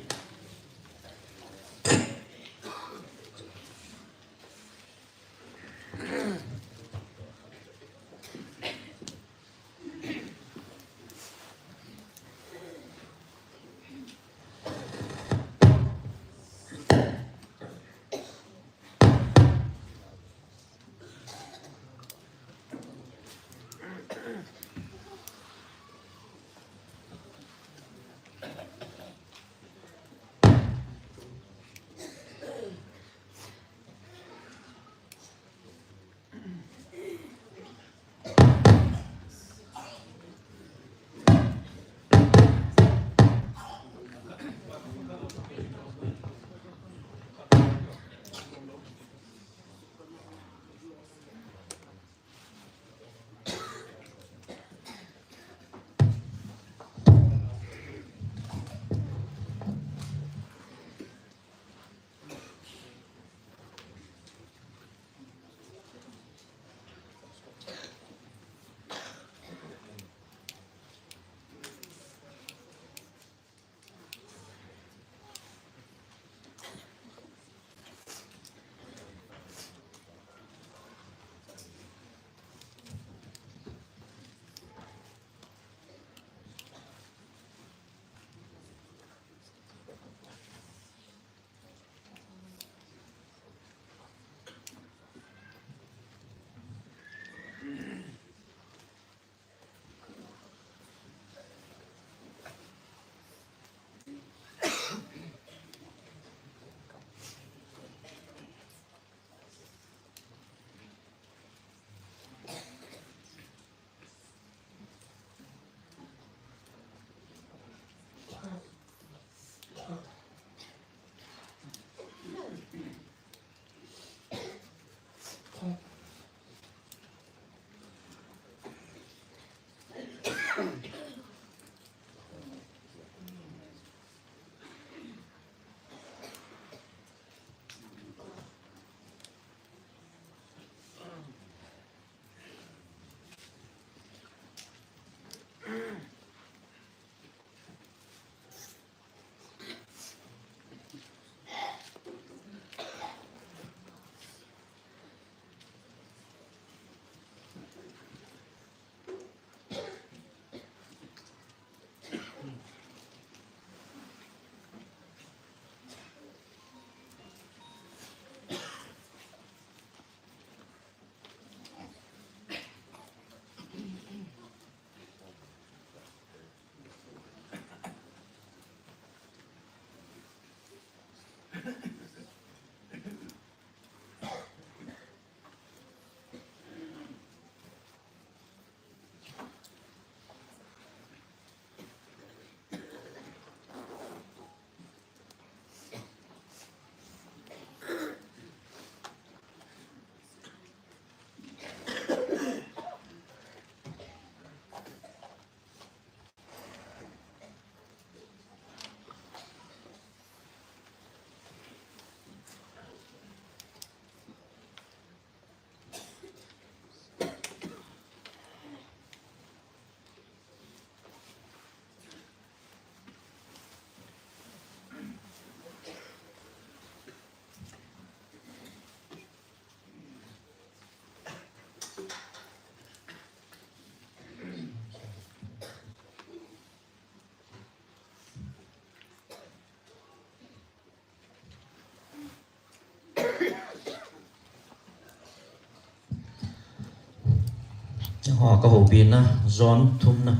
Ho ka houpi na, John thumna.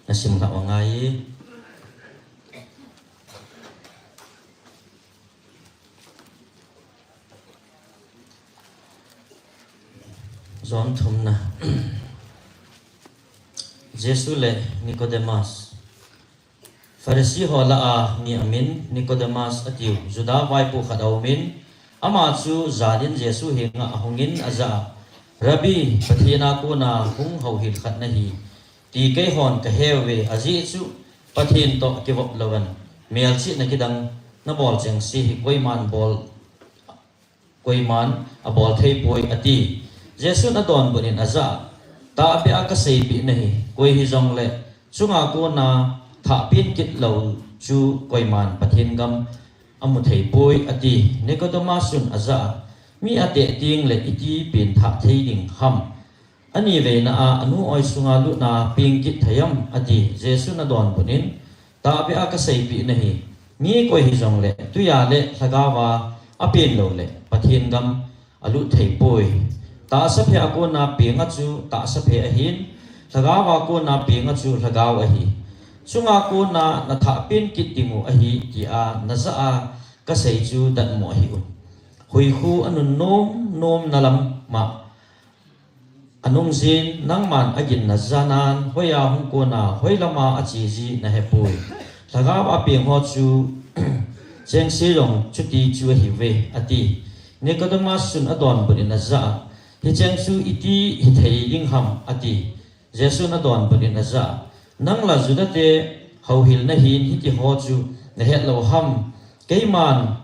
Na sim kha u ngai. John thumna. Jesu le Nicodemus. Pharisee ho lah a mi amin Nicodemus atiu, Juda vaipo khat aumin, ama chu janin Jesu henga ahungin ajah a, Rabbi, Pathen a kona hung houhil khat nahi, ti keihon kaheuve, ajeh chu Pathen toh kivop louva, melchihna kidang nabol chengse hi koiman bol koiman abol theipoi, ati. Jesun adonbut in ajah a, tahbeh a kaseipeh nahi, koi hijongle chunga kona thah pen kit lou chu koiman Pathen gam amu theipoi, ati. Nicodemus chun ajah a, mi ateh tengle iti pen thah thei ding ham? Aniveina a anu oi sunga lutna peng kit thei am? ati. Jesun adonbut in, tahbeh a kaseipeh nahi, mi koi hijongle twi a le lhagao a apen loule Pathen gam alut theipoi. Tahsa phe a kona peng a chu tahsa phe ahin, lhagao a kona peng a chu lhagao ahi. Chunga kona nathah pen kit dingu ahi, tia najah a kasei chu datmo ahiuvin. Huikhu anun nom nomna lam ma anungjin, nangman aginna janan, hoiya hung kona, hoilama acheji nahepoi. Lhagao a peng ho chu chengse jong chuti chu ahiuve, ati. Nicodemus chun adonbut in ajah a, hicheng chu iti hithei ding ham? ati. Jesun adonbut in ajah a, nangla Judate houhil nahin hitiho chu nahet lou ham? Keiman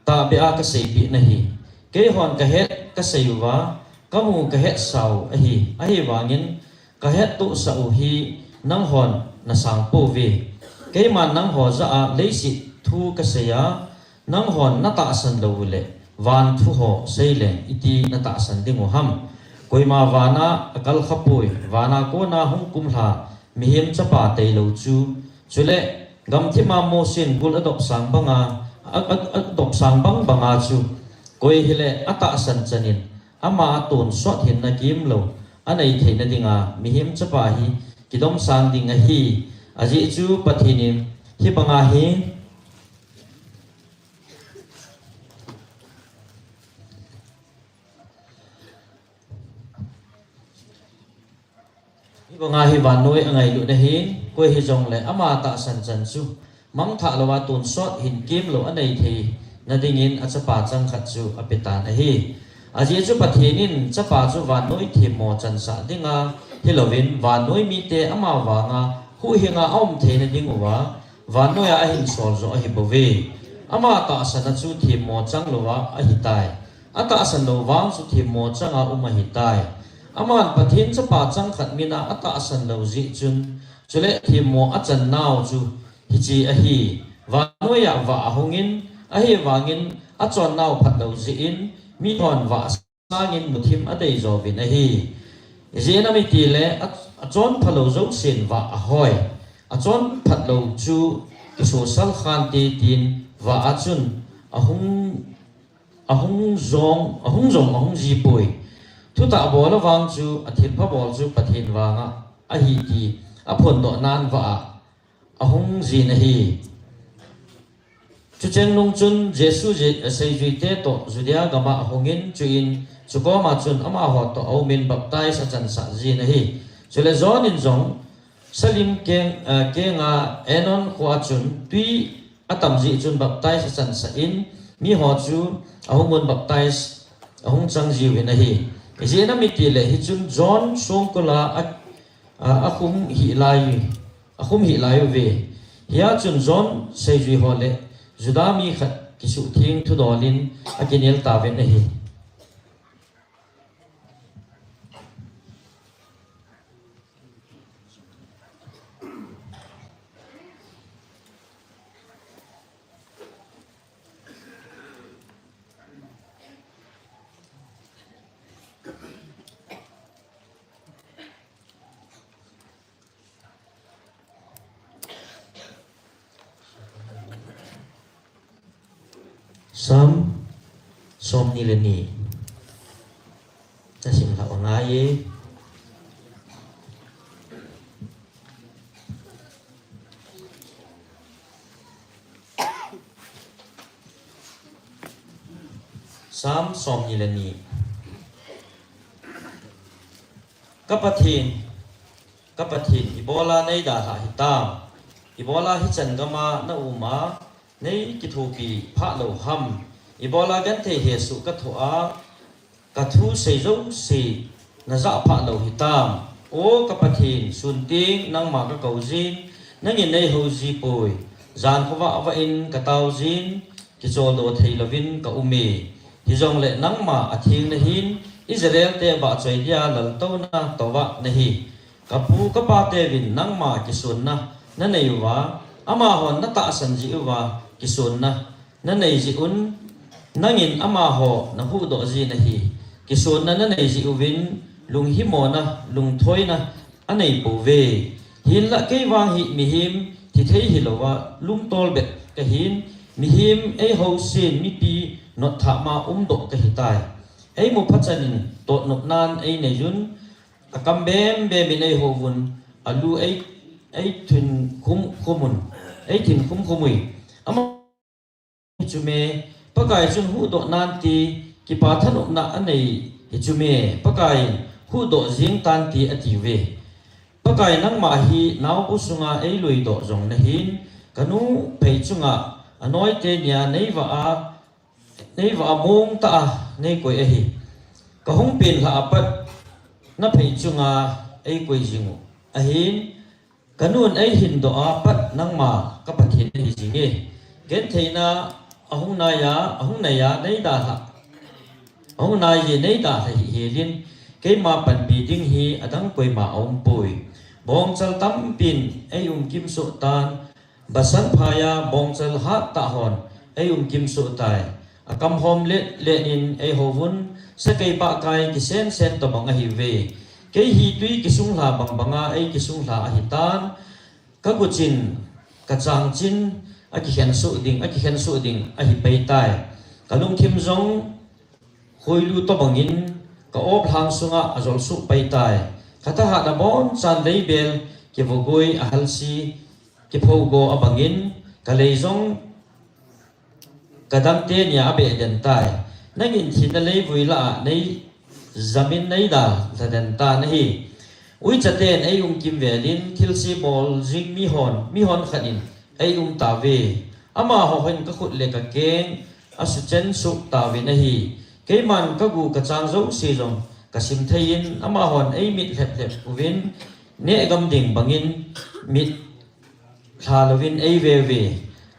tahbeh a kaseipeh nahi, keihon kahet kasei uva, kamu kahetsau ahi, ahivangin kahettohsah u hi nanghon nasangpouve. Keiman nangho jah a leiset thu kasei a, nanghon natahsan loule van thu ho seileng iti natahsan dingu ham? Koima vana akalkhapoi, vana kona hung kumlha Mihem Chapa tailou chu, chule gamthip a Mosen gul adopsang banga, a, a, adopsang bang banga chu, koi hile atahsan chanin ama a tonsot hinna kimlou anei theina dinga Mihem Chapa hi kidomsang ding ahi. Ajeh chu Pathen in hibanga hi Hibanga hi vannoi angailut ahin, koi hijongle ama tahsan chan chu mangthah louva tonsot hin kimlou anei theina dingin achapa changkhat chu apetan ahi. Ajeh chu Pathen in Chapa chu vannoi themmo chansah dinga hilouvin, vannoi mite ama vanga huhhinga aum theina dinguva vannoiya ahinsol joh ahibouve. Ama tahsan a chu themmo changlouva ahitai. Atahsan lou vang chu themmo changa um ahitai. Aman Pathen Chapa changkhat mina atahsan lou jeh chun, chule themmo achannau chu hiche ahi. Vannoiya vah ahungin, ahivangin achonnau phatlou jeh in, mihon vah sangin muthim adeijouvin ahi. Ijeh inem itile, a, achonphalou jousen vah ahoi. Achonphatlou chu kisosal khante tin vah a chun ahung, ahung jong, ahung jong ahung jipoi. Thutah bol avang chu athilpha bol chu Pathen vanga ahi ti aphondoh nan vah a ahung jin ahi. Chucheng nung chun Jesu je-, seijuite toh Judea gama ahungin, chuin chukoma chun amaho toh aumin baptize achansah jin ahi. Chule John in jong Salim keng, eh, kenga Aenon khoa chun twi atam jeh chun baptize achansah in, miho chu ahungun baptize ahung chang jiuvin ahi. Ijeh inem itile hichun John songkula a, a, akhum hih lai, akhum hih lai uve. Hia chun John seijui ho le Juda mi khat kisuhtheng thudol in akinel tauvin ahi. Psalm somni le ni. Amen. Psalm som ni le ni. Ka Pathen, ka Pathen, ibola nei dalha hitam? Ibola hichan gama na uma nei kithopi phah lou ham? Ibola genthei hesoh ka thoh a, ka thu sei jouse na jah phah lou hitam? O ka Pathen, sun teng nangma ka kou jin, nangin nei hou ji poi. Jan khovah vah in ka tao jin, kicholdo thei louvin ka um e. Hijongle nangma atheng nahin, Israel te vahchoi dia laltouna tovah nahi. Ka pu ka pa teuvin nangma kisonna na nei uva, amahon na tahsan jeh uva kisonna na nei jeh un, nangin amaho na huhdoh jin ahi. Kisonna na nei jeh uvin lunghimona, lungthoina a nei pouve. Hinlah kei vang hi mihem thi thei hilouva lungtol bep ka hin, mihem ei housen mipi notthah ma umdoh ka hitai. Ei mu phachan in totnopnan ei nei un, a kam bem bem in ei houvun, a lu ei, ei thin khum khum un, ei thin khum khum ui. Ama hi chu me, Pakai chun huhdoh nante, kipa thanopna a nei hi chu me, Pakai in huhdoh jing tante ati uve. Pakai, nangma hi naobu sunga ei luidoh jong nahin, ka nu phei chunga a noite nia nei vah a, nei vah a mong tah a nei koi ahi. Ka hung penlhah a pat na phei chunga ei koi jing u ahin, ka nun ei hindoh a pat nangma ka Pathen ahi jing e. Gentheina a hung nai a, a hung nai a nei dalha, a hung nai e nei dalha hih helin, keima panpi ding hi adang koima a um poi. Bongchal tampin ei um kimsoh tan, Basan phaiya bongchal hattah hon ei um kimsoh tai. A kam hom let let in ei houvun, sakei bahkai kisen sen tobang ahiuve. Kei hi tui kisunglha bang banga ei kisunglha ahitan, ka guchin, ka changchin, a kikhensoh ding, a kikhensoh ding ahi pei tai. Ka lungthim jong khoilu tobangin ka oplhang sunga a jolsuh pei tai. Ka thahat a bonchan leibel kivogoi a halsi kiphogo a bangin, ka lei jong ka dangte nia a beh den tai. Nangin thina leivui lah a nei jamin nei dalha den tan ahi. Uichaten ei um kimvelin, thilse bol jing mihon, mihon khat in ei um tauve. Amaho hin ka khut le ka keng a suchen suh tauvin ahi. Keiman ka gu ka chang jouse jong ka sim thei in, amahon ei mit lhep lhep uvin, neh gam ding bangin mit lha louvin ei ve uve.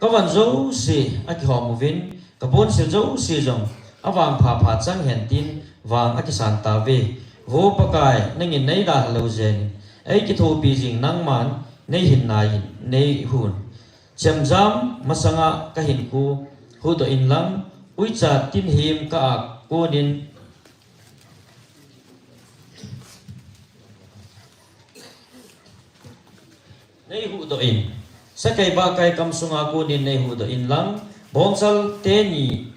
Ka van jouse a kihom uvin, ka bonsil jouse jong a vangpha pha chang hen tin vang a kisan tauve. Vo Pakai, nangin nei dalha lou jeng in, ei kithopi jing nangman nei hin nai in, nei hun. Chemjam masanga ka hinkho huhdoh in lang, uicha tinhim ka a konin nei huhdoh in. Sakei bahkai kam sunga konin nei huhdoh in lang, bongchal teni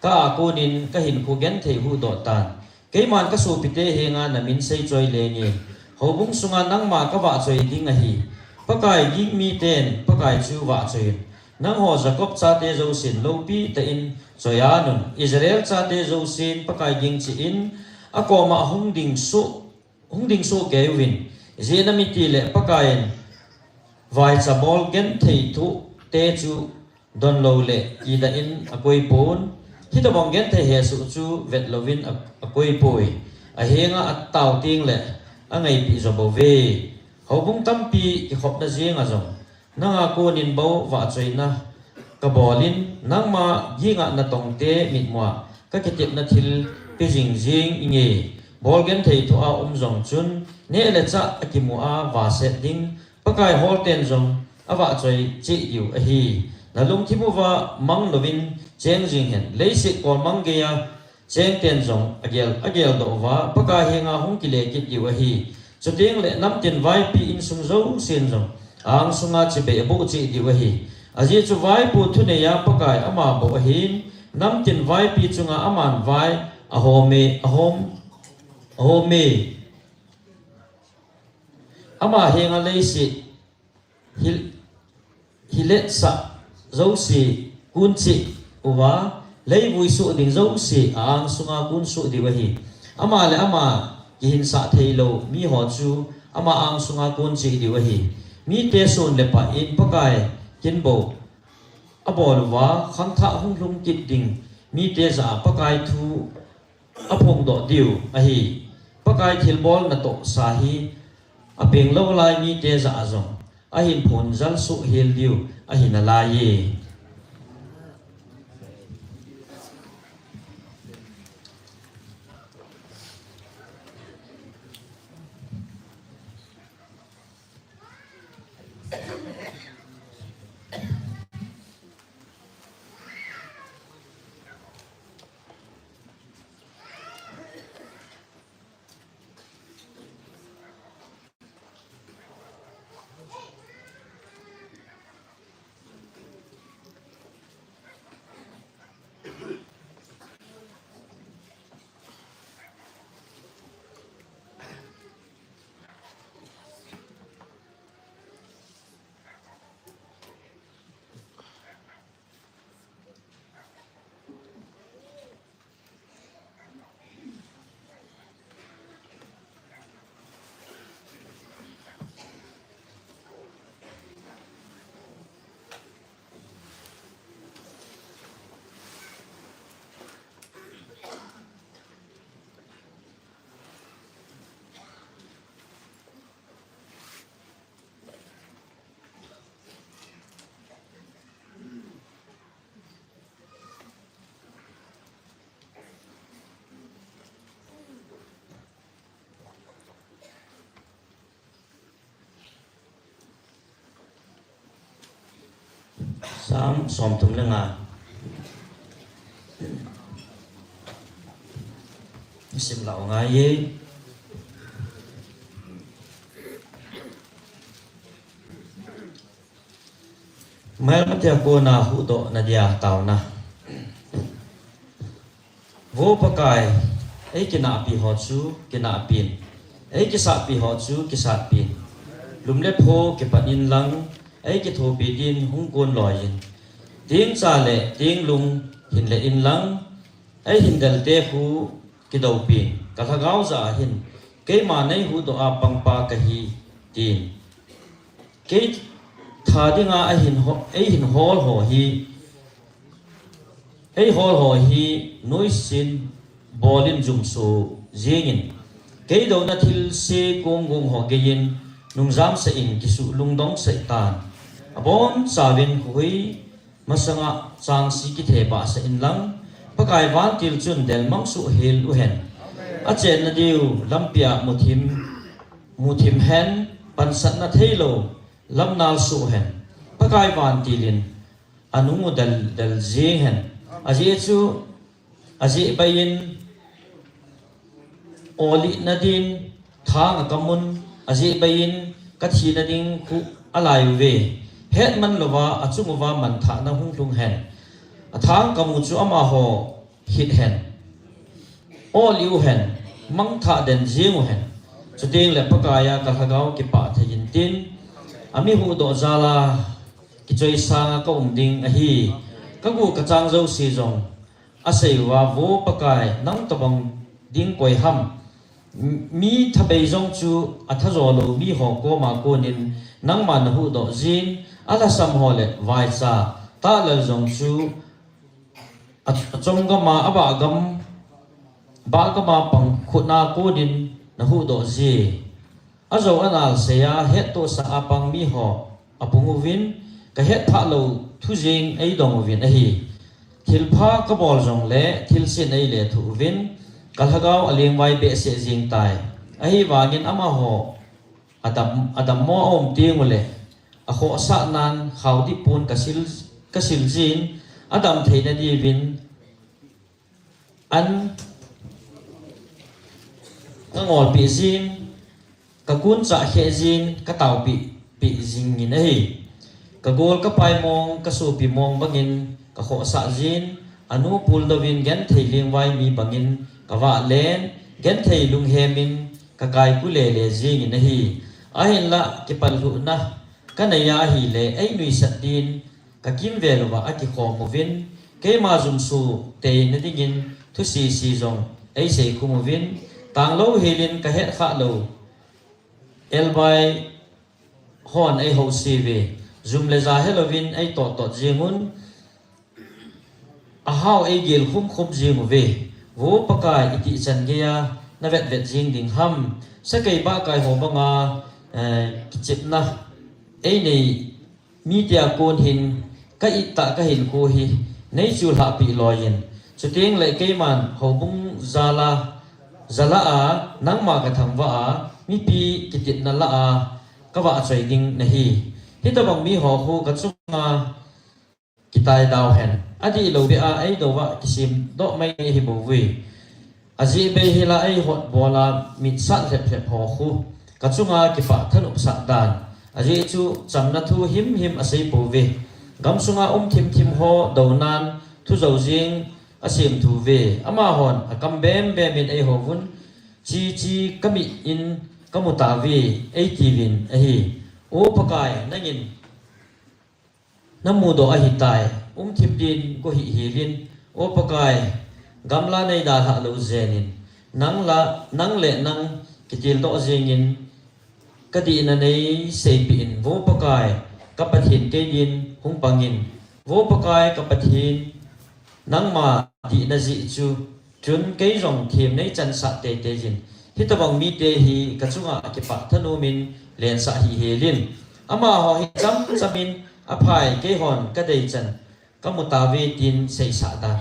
ka a konin ka hinkho genthei huhdoh tan. Keiman ka sopite henga na min seichoi lengin, houbung sunga nangma ka vahchoi ding ahi. Pakai, ging miten Pakai chu vahchoi un. Nangho Jacob chate jousen loupi tah in choi an un. Israel chate jousen Pakai ging cheh in, a koma hung ding soh, hung ding soh kei uvin. Ijeh inem itile Pakai in vaicha bol genthei thoh te chu don lou le kidah in a koi pon. Hitobang genthei hesoh chu vet louvin a, a koi poi. A henga a tao teng le a ngaipi jo bou ve. Houbung tampi kikhopna jenga jong nanga konin bou vahchoina ka bolin, nangma ginga na tongte mitmua ka kitepna thil pe jing jing inge. Bol genthei thoh a um jong chun neh le chah a kimu a vahset ding, Pakai holten jong a vahchoi cheh diu ahi. Na lungthim uva mang louvin cheng jing hen. Leiset kolmang geiya chengten jong a gel, a geldoh uva Pakai henga hung kile kit diu ahi. Chuteng le namtin vaipi insung jousen jong angsunga chibai a boh cheh diu ahi. Ajeh chu vaipo thuneiya Pakai ama bou ahin, namtin vaipi chunga aman vai a hom e, a hom Home. Ama henga leiset hil-, hiletsah jouse kun cheh uva, leivui soh ding jouse a-ang sunga kun soh diu ahi. Ama le ama kihinsah theilou miho chu ama ang sunga kun cheh diu ahi. Mite sun le pah in Pakai kinbou abol uva, khangthah hunglhung kit ding mite jah a Pakai thu aphongdoh diu ahi. Pakai thilbol natohsa hi apeng lou lai mite jah a jong ahin phonjal soh hel diu ahi nalaiye. Sam somthum le nga. Sim lah u ngai ye. Mail matia kona huhdoh nadia tauna. Vo Pakai, eikinahpi ho chu kinahpin, eikisahpi ho chu kisatpin, lum le pho kipat in lang, eikithopi din hung kon loiyin, tingcha le tinglung hin le in lang, eihin delte khu kidoupin, ka lhagao jah a hin, keima neihuhdoh a pangpa kahi, tin. Kei tha dinga ahin ho-, eihin hol ho hi, eihol ho hi, nuisin bolin jumso jingin, kei douna thilse kong gong ho geiyin, nungjamsah in kisuh lungdongsah tan. Abonchauvin khuhui masanga changsi kithebahsah in lang, Pakai vantil chun delmang soh hel uhen. Achenna diu lampia muthim, muthim hen, pansatna theilou lamnal soh hen. Pakai vantilin anung u del, del jing hen. Ajeh chu, ajeh beiyin olih nadin thang akamun, ajeh beiyin kathi nading khu alai uve. Hetman louva, achung uva manthahna hunglhung hen. Athang kamu chu amaho hit hen. Olih uhen, mangthah den jing uhen. Chuteng le Pakai a ka lhagao kipah thei intin, ami huhdoh jal a kichoisanga kaum ding ahi. Kagu kachang jouse jong asei uva, Vo Pakai, nang tobang ding koi ham? M-, mi thabei jong chu athajo lou miho koma konin nangma nahuhdoh jin, alhasam ho le vaicha, tahlel jong chu a, achom gama, abah gam, bah gama pang khutna konin nahuhdoh ji. Ajou anal seiya hettohsah a pang miho apung uvin, kahetphah lou thu jing eidong uvin ahi. Thilpha kabol jongle thilsen eilethuh uvin, ka lhagao alengvai behseh jing tai. Ahivangin amaho adam, adammo aum tengule, akhohsahnan khaodip pon kasil, kasil jin, adam theina diuvin an kangolpeh jin, kakunchah kheh jin, kataopeh peh jingin ahi. Kagol kapai mong, kasopi mong bangin kakhohsah jin, anu puldouvin genthei lengvai mi bangin kavahlen, Genthei lunghemin ka kaiku lele jingin ahi. Ahinlah kipallhuhna ka neiya ahile, ei nuisat din ka kimvel uva akikhom uvin, keima jumsu teina dingin thusisi jong ei seikhum uvin, tanglou helin ka hetkhah lou elbai hon ei housi uve. Jum le ja helouvin ei tottot jingun, ahao ei gel khumkhum jing uve. Vo Pakai, itih chan geiya na vetvet jing ding ham? Sakei bahkai ho banga, eh, kichepna ei nei mite a kon hin ka ittah ka hinkho hi nei chulhahpeh loiyin, chuteng le keiman houbung jala, jala a, nangma ka thangvah a, mipi kitepna lah a ka vahchoi ding nahi. Hitobang miho khu ka chunga kitai dauhen, adihlou beh a ei dou a kisemdoh mai ahi bouve. Ajeh bei hila ei hotbol a mitsah lheplhep ho khu ka chunga kipah thanopsah dan. Ajeh chu chamna thu himhim asei pouve. Gamsunga um thimthim ho dounan thu jou jing asemthu uve. Amahon akam bembem in ei houvun, chi chi ka mit in ka mu tauve, ei tiuvin ahi. O Pakai, nangin na mudoh ahitai. Um thim din go hih helin, O Pakai, gamla nei dalhah lou jenin, nang la, nang le nang kitildoh jengin, ka dihna nei seipeh in, Vo Pakai, ka Pathen kei din hung pangin, Vo Pakai, ka Pathen, nangma dihna jeh chu, chun kei jong them nei chansah teitei jin. Hitobang mite hi ka chunga kipah thanom in lensah hih helin. Amaho hi chamcham in aphai, keihon ka deichan ka mu tauve tin seisah dan.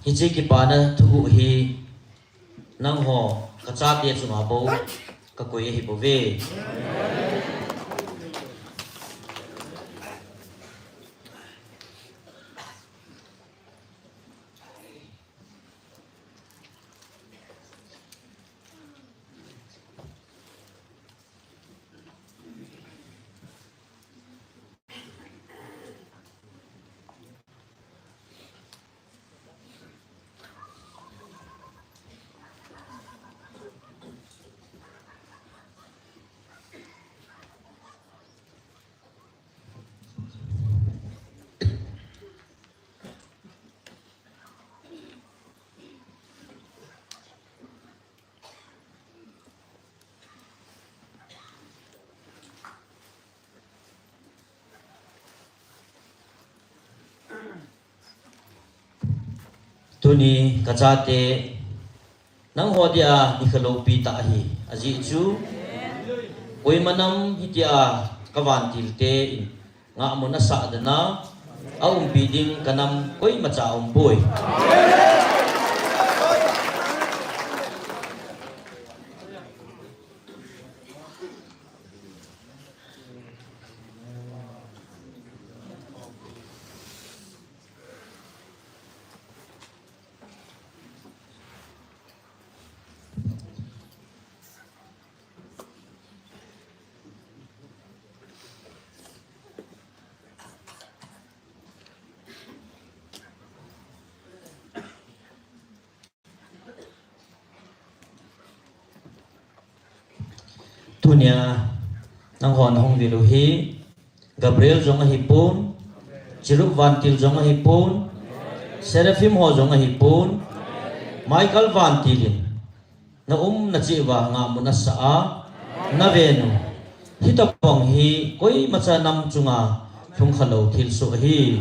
Hiche kipana thuguh hi nangho ka chate chunga bou ka koi ahi bouve. Tuni ka chate, nangho dia nikho loupi tah ahi. Ajeh chu, koima nam hitia ka vantil te in ngahmun asah dan a, aumpi ding ka nam koimacha aumpoi. Tunia nanghon hung vil u hi Gabriel jong ahipon, Cherub vantil jong ahipon, Seraphim ho jong ahipon, Michael vantil in na um na cheh uva ngahmun asah a, na ven u. Hitobang hi koimacha nam chunga lhung khalou thilsoh ahi.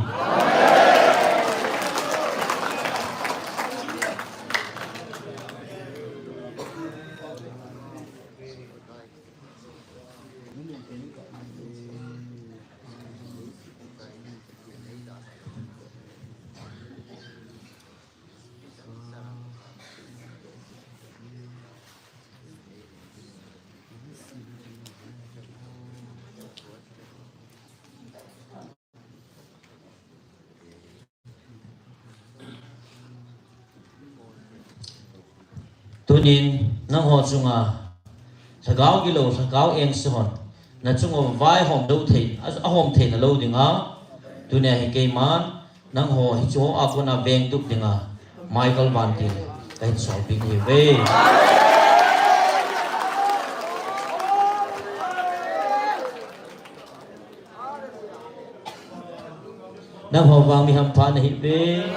Tunin nangho chunga lhagao gilou, lhagao engse hon nachung uva vaihom lou thei, a, ahom theina lou dinga, tunia hi keiman nangho hiche hoa kona vengtup dinga Michael Vantil kahin solpeh nahiuve. Nangho vang mi hampha nahiuve.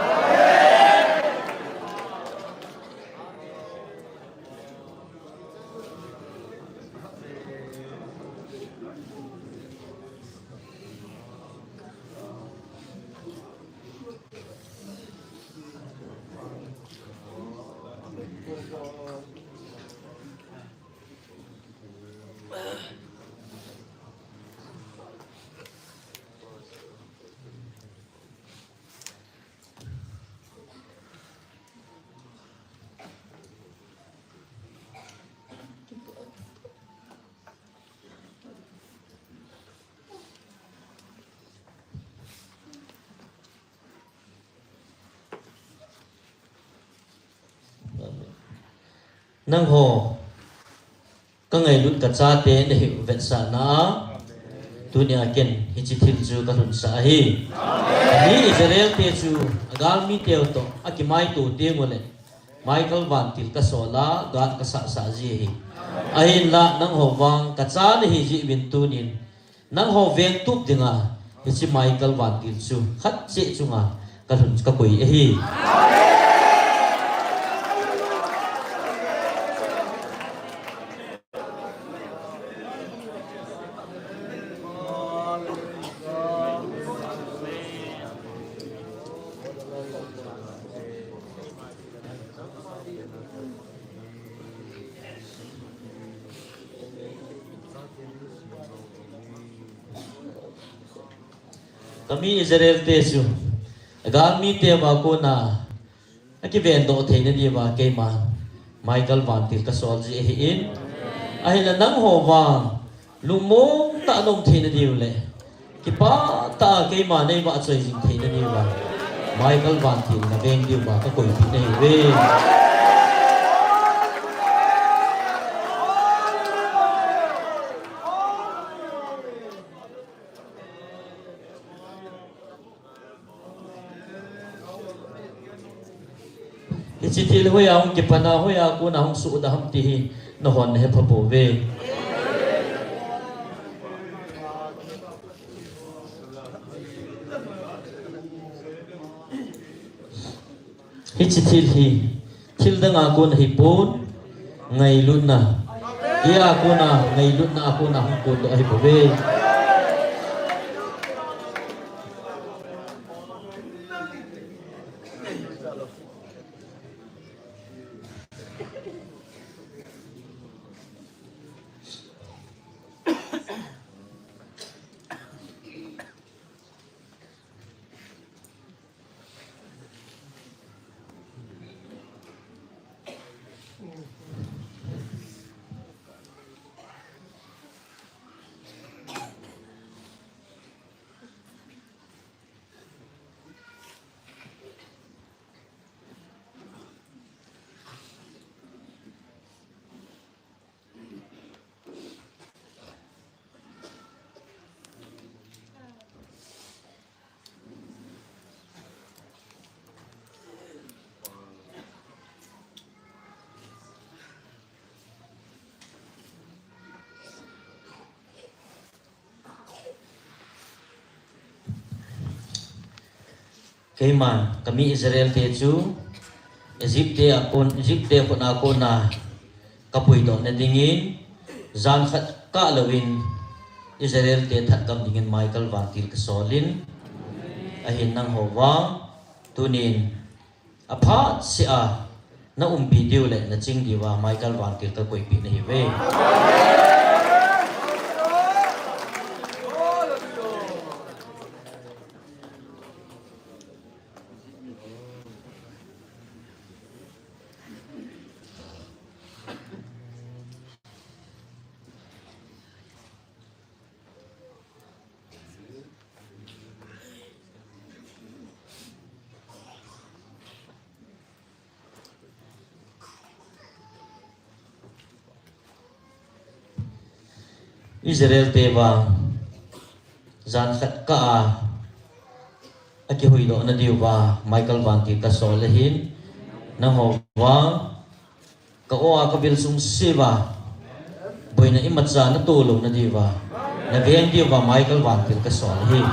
Nangho kangailut kachate nahiu vetsahna a, tunia ken hiche thil chu kalhunsah ahi. Mi Israel te chu agalmi teu toh akimaito tenguleh Michael Vantil kasol a, gal kasahsah ji ahi. Ahinla nangho vang kacha nahi jeh uvin tunin nangho vengtup dinga hiche Michael Vantil chu khat cheh chunga kalhun kakoi ahi. Kami Israel te chu agalmi teu a kona akivendoh theina diuva keiman Michael Vantil kasol ji ahin. Ahinla nangho vang lungmong tah a naum theina diu le kipah tah a keima neivahchoi jing theina diuva Michael Vantil naveng diuva kakoipeh nahiuve. Hiche thil hoiya hung kipan a, hoiya kona hung sohda ham ti hi nahon nahe phabouve. Hiche thil hi thil danga kon ahipon, ngailutna, eia kona ngailutna a kona hung kondoh ahibouve. Keiman kami Israel te chu Egypt te a kon, Egypt te khut a kona kapuidoh na dingin, jan khat kah louvin Israel te that gam dingin Michael Vantil kasolin, ahin nangho vang tunin aphat seh a na umpi diu le na ching diuva Michael Vantil kakoipeh nahiuve. Israel te vang, jan khat kah a, akihuhdoh na diuva, Michael Vantil kasol ahin, nangho vang, ka-o a kavil sung siva, boina imacha natoh lou na diuva, naveng diuva, Michael Vantil kasol ahi.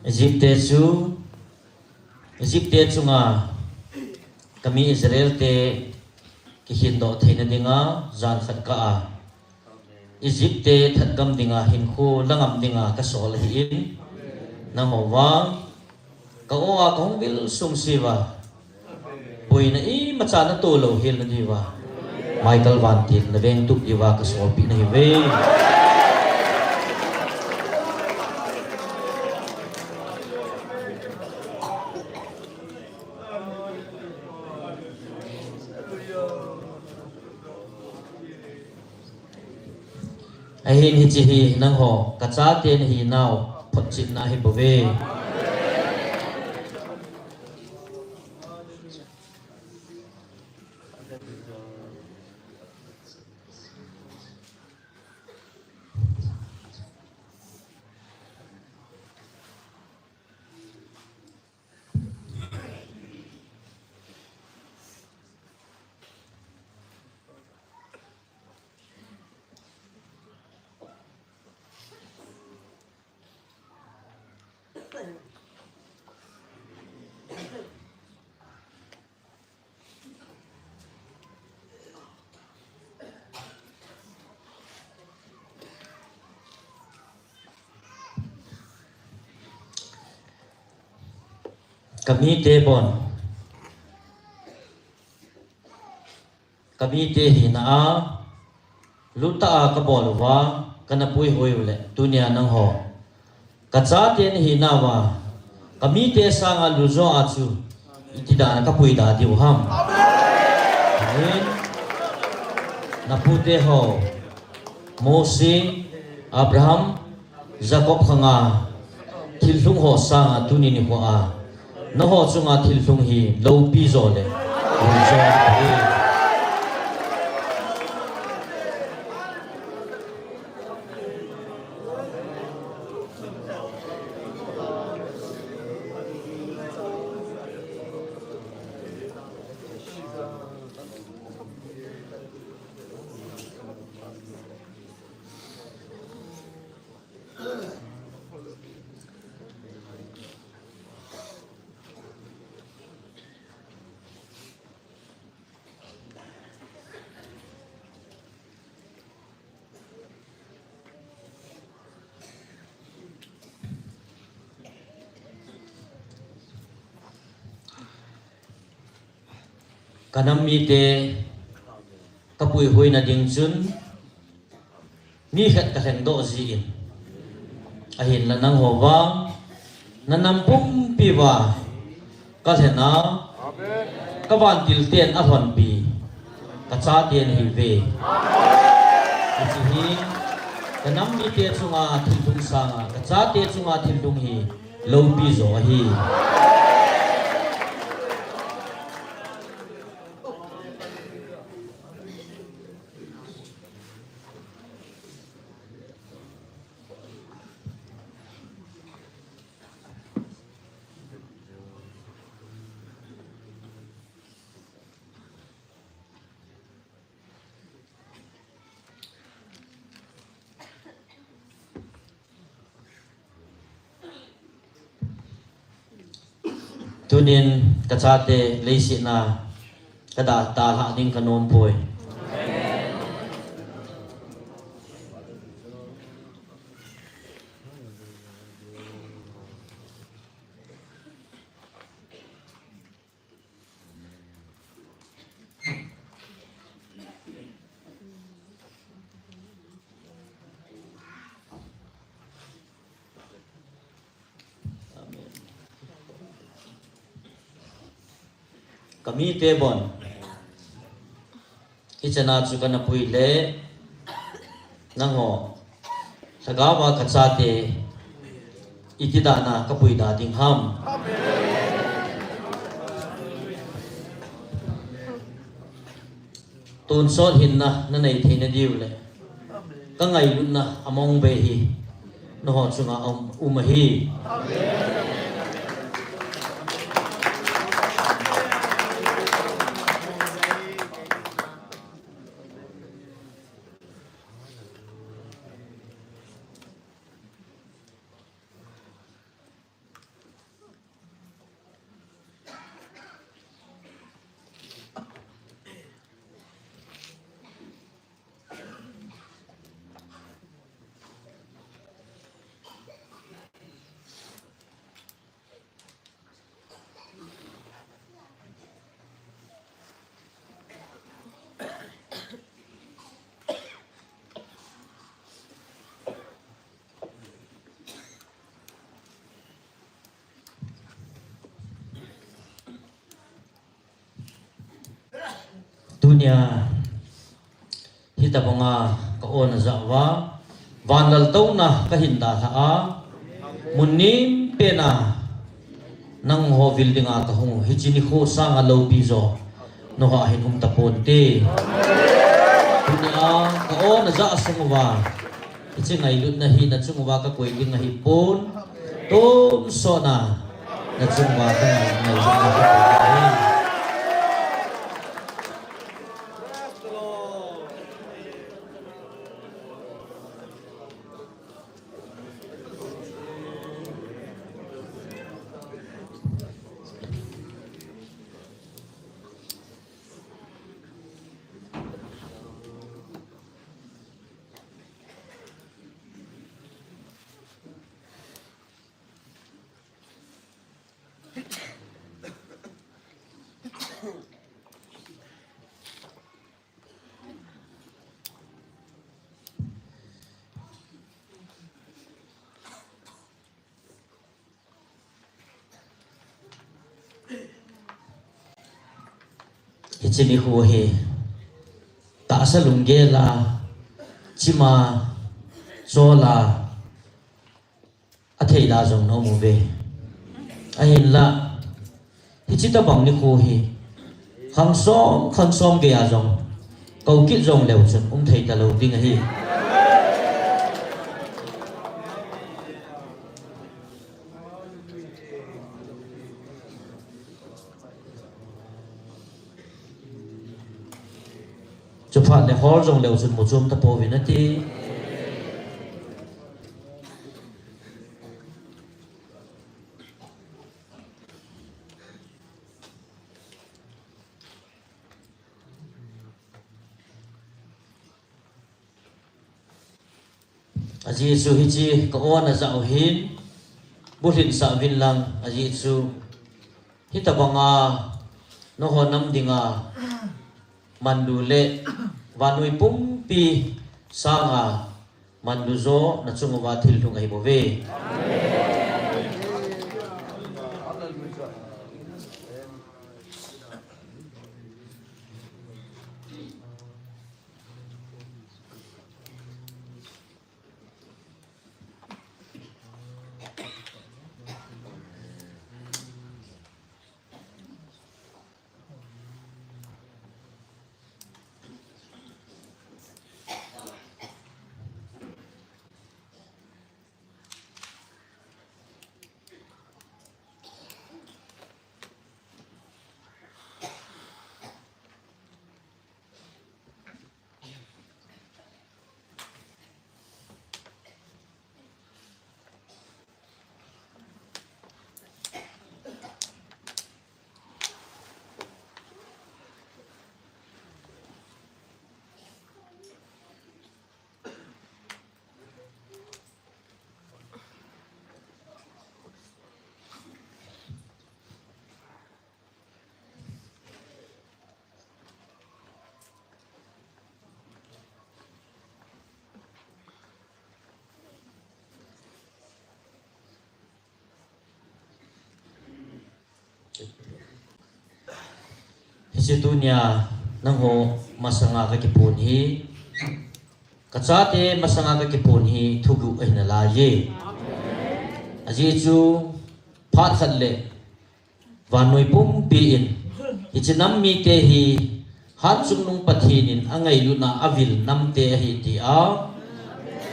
Egypt te chu, Egypt te chunga kami Israel te kikhindoh theina dinga jan khat kah a, Egypt te thatgam dinga hinkho langam dinga kasol ahin, nangho vang, ka-o a kahung vil sung siva, boina imacha natoh lou hel na diuva, Michael Vantil naveng tup diuva kasolpeh nahiuve. Ahin hiche hi nangho, kachate nahinau photchetna ahibouve. Kamite bon, kamite hina a, lutah a kabol uva, kana puihoi uleh, tunia nangho, kachate nahinauva, kamite sanga luljo a chu, iti dan a kapuida diu ham? Amen. Napute ho, Mose, Abraham, Jacob khanga, thilhung ho sanga tuni nikho a, nangho chunga thilhung hi loupi jo le, luljo ahi. Kanam mite kapuihoina ding chun, mi khat kalhengdoh jin, ahinla nangho vang, nanam pumpi uva kalhen a, kavantil ten alhonpi, kachate nahiuve. Hiche hi, kanam mite chunga thilhung sanga, kachate chunga thilhung hi, loupi jo ahi. Tunin kachate leiset a kada talhah ding kanom poi. Kamite bon, hichana chu kana pui le, nangho, lhagao a kachate, iti dana kapui da ding ham. Tonsot hinna nanei theina diu le, kangailutna among bei hi, nangho chunga um, um ahi. Tunia, hitabanga ka-on ajah uva, vanlal touna kahin dalha a, mun nempena nangho vil dinga kahung u, hiche nikho sanga loupi jo nangho a hin um taponte. Tunia ka-on ajah sung uva, hiche ngailutna hi nachung uva kakoi ding ahipon, tonsotna nachung uva kangai, ngailutna kakoi ding ahi. Hiche nikho hi tahsa lunggel a, chim a, chol a, athei da jong na um uve. Ahinla, hiche tabang nikho hi khang som, khang som gei a jong kou kit jong leu chun um thei talou ding ahi. Chuphat le hol jong leu chun muchom tapouvin ati. Ajeh chu hiche ka-on ajah u hin, bulhinsah uvin lang, ajeh chu hitabanga nangho nam dinga manlu le vannoi pumpi sanga manlu jo nachung uva thil lhung ahibouve. Hiche tunia nangho masanga kakipon hi, kachate masanga kakipon hi thuguh ahi nalaiye. Ajeh chu phat khat le vannoi pumpi in hiche nam mite hi hatchungnung Pathen in angailutna avil namte ahi tia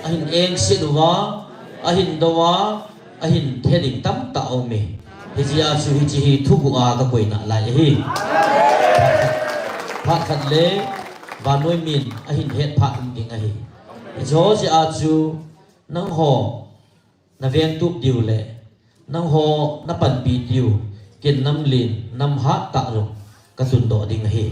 ahin engset uva, ahin dou a, ahin theding tamtah aume. Hijeh a chu hiche hi thuguh a kakoi nalai ahi. Phat khat le vannoi min ahin het phat um ding ahi. Hiche ho jeh a chu nangho navengtup diu le nangho napanpi diu, ken namlen namhat tah jong katundoh ding ahi.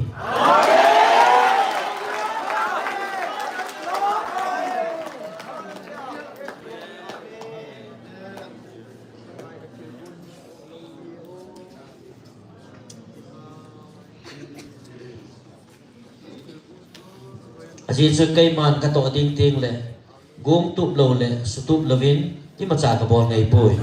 Ajeh chu keiman katoh ding tengle gongtup lou le sutup louvin imacha kabol ngeipoi.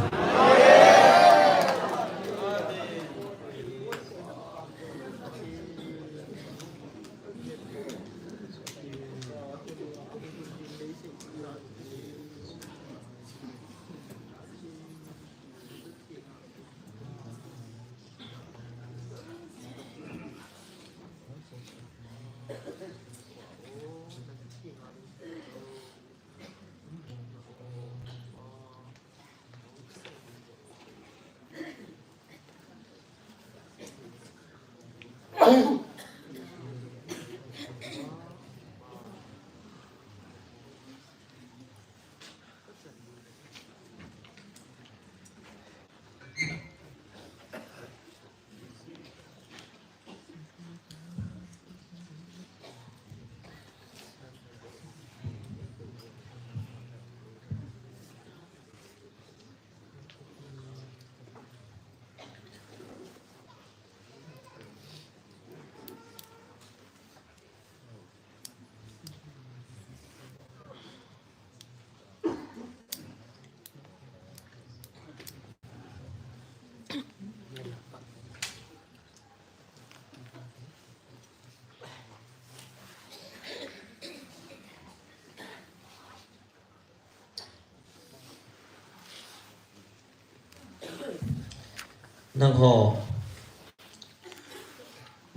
Nangho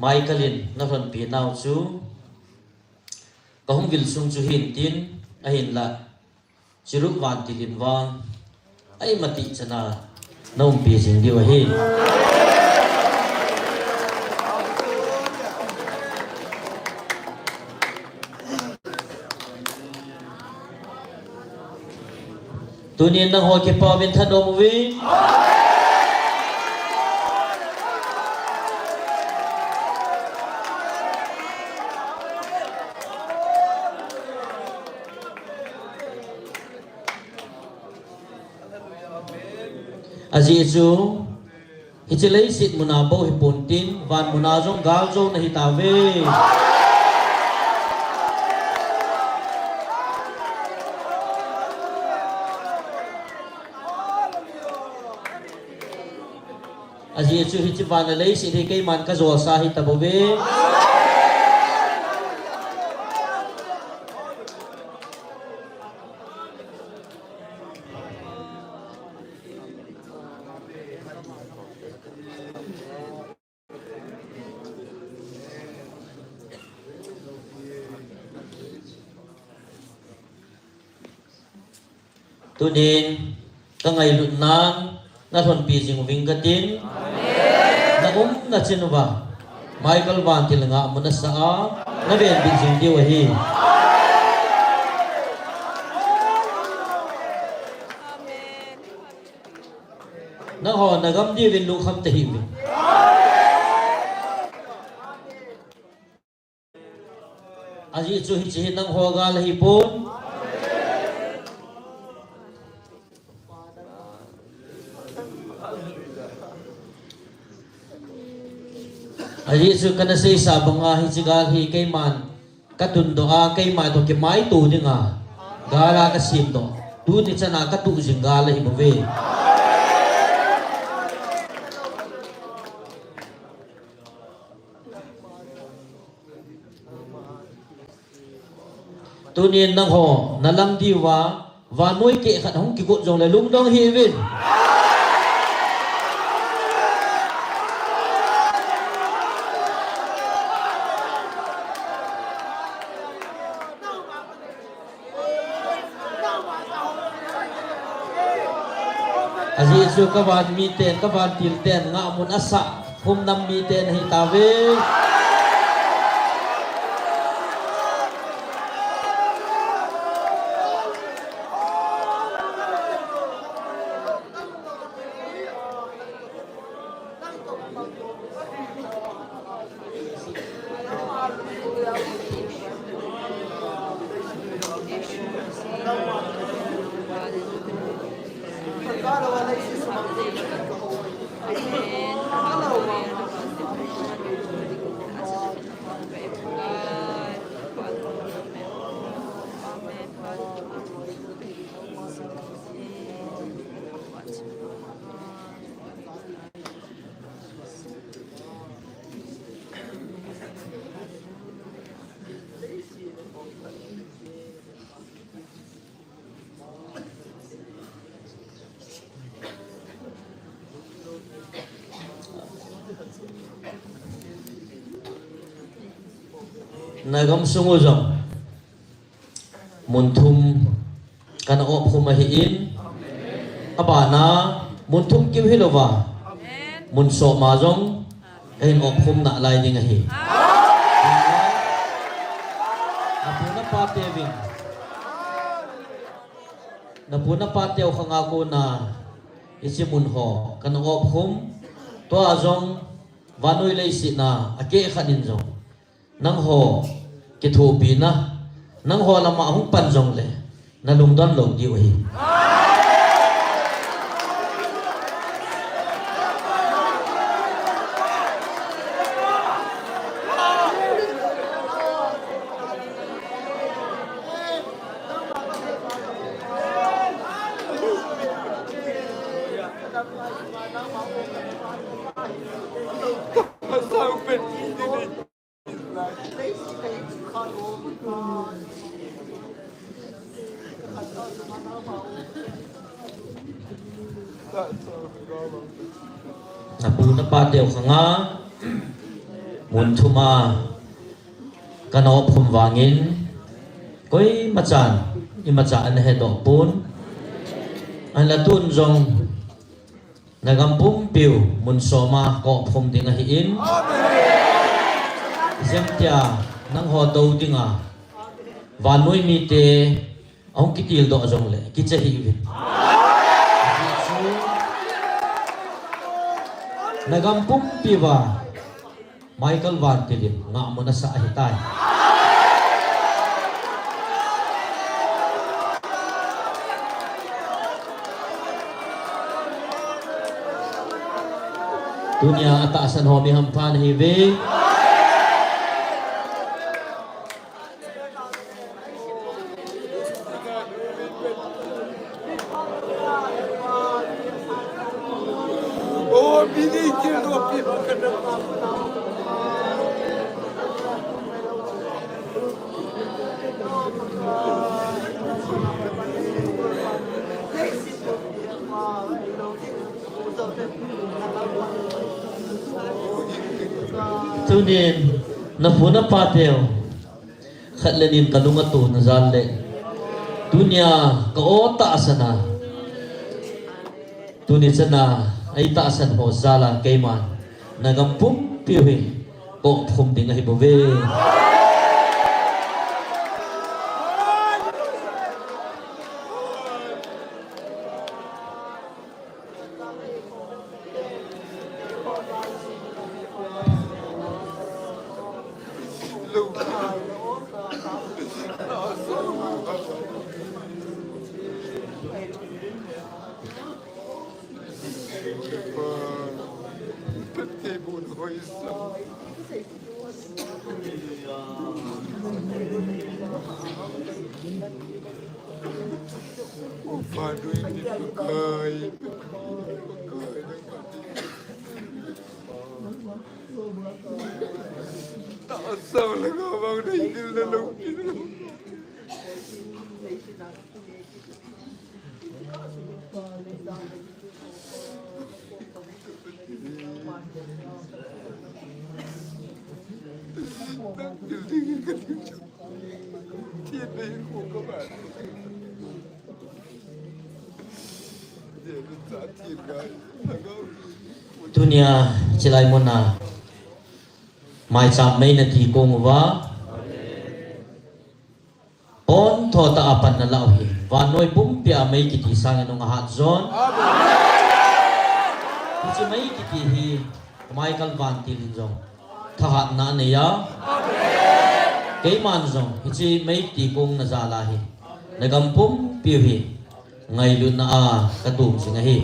Michael in nalhonpi nau chu kahung vil sung chu hin tin, ahinla Chirup Vantil in vang ahi mati chana naumpi jing diu ahi. Tunin nangho kipa uvin thanom uvin. Ajeh chu hiche leiset muna bou hipon tin, van muna jong galjou nahi tauve. Ajeh chu hiche van le leiset hi keiman kajolsa ahi tabouve. Tunin kangailut nan nalhonpi jing uving katin, naumna chin uva Michael Vantil ngahmun nasa a navenbit jing diu ahi. Nangho nagam diuvin lungkham tahih uvin. Ajeh chu hiche hi nangho gal ahipon. Ajeh chu kana seisa banga hiche gal hi keiman katundoh a, keima toh kimaito dinga gal a kasemdoh, tuni chana katuh jing gal ahibouve. Tunin nangho, nalang diuva, vannoi keh khat hung kigot jongle lungdong hih uvin. Ajeh chu kavan miten, kavantil ten, ngahmun asah, khum nam miten ahitauve. Nagam sung u jong mun thum kana op khum ahin, abana mun thum kiu hilouva, mun soma jong kahin op khum nalai ding ahi. Napu napa teuvin, napu napa teu khanga kona hiche mun ho kana op khum, tua jong vannoi leiset a akeh khat in jong nangho kithopina, nangho lama hung pan jongle, nalungdon lou diu ahi. Napu napa teu khanga mun thum a kana op khum vangin koimachan imacha ana hedoh pon, ahinla tun jong nagam pumpiu mun soma ka op khum ding ahin, jemtia nangho dou dinga vannoi mite ahung kitildoh jongle kicha hih uvin. Ajeh chu nagam pumpiuva Michael Vantil in ngahmun asah ahitai. Tunia atahsan ho mi hampha nahiuve. Tunin napu napa teu khat le ni in kalung atona jal le, tunia ka o tahsan a, tuni chana ei tahsan ho jal a keiman nagam pumpiu hi ka op khum ding ahi bouve. Tunia chilai muna maicham mei nati kong uva, pon thotah a pan nalah u hi, vannoi pumpia mei kiti sangin hung ahat jon. Hiche mei kiti hi Michael Vantil hin jong thahatna anei a, keiman jong hiche mei kiti kong najal a hi, nagam pumpiu hi ngailutna a katum jing ahi.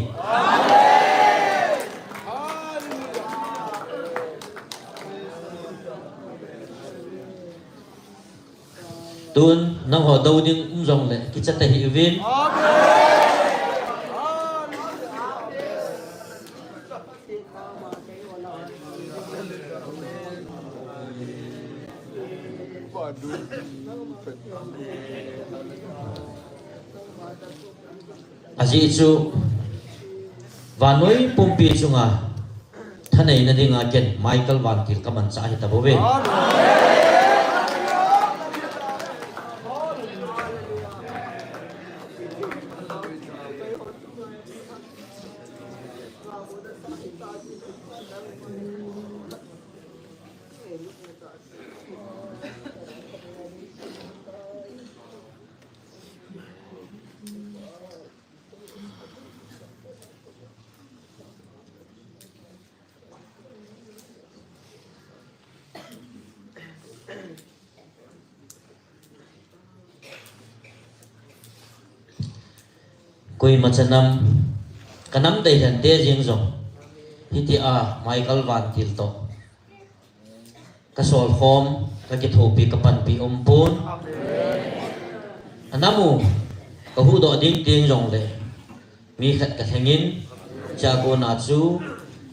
Tun nangho dou ding um jongle kicha tahih uvin. Ajeh chu vannoi pumpi chunga thaneina dinga ken Michael Vantil kamanchah ahi tabouve. Koima cha nam, kanam deilhen te jeng jong, hitia Michael Vantil toh kasol khom, kakithopi, kapanpi umpon. Anam u kahuhdoh ding teng jongle, mi khat kalhengin, chua kona chu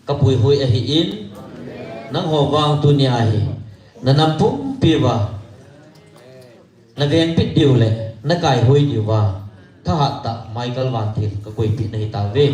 kapuihoi ahin, nangho vang tunia hi nanam pumpi uva navengpeh diu le nakaihoi diuva, thahat tah Michael Vantil kakoipeh nahi tauve.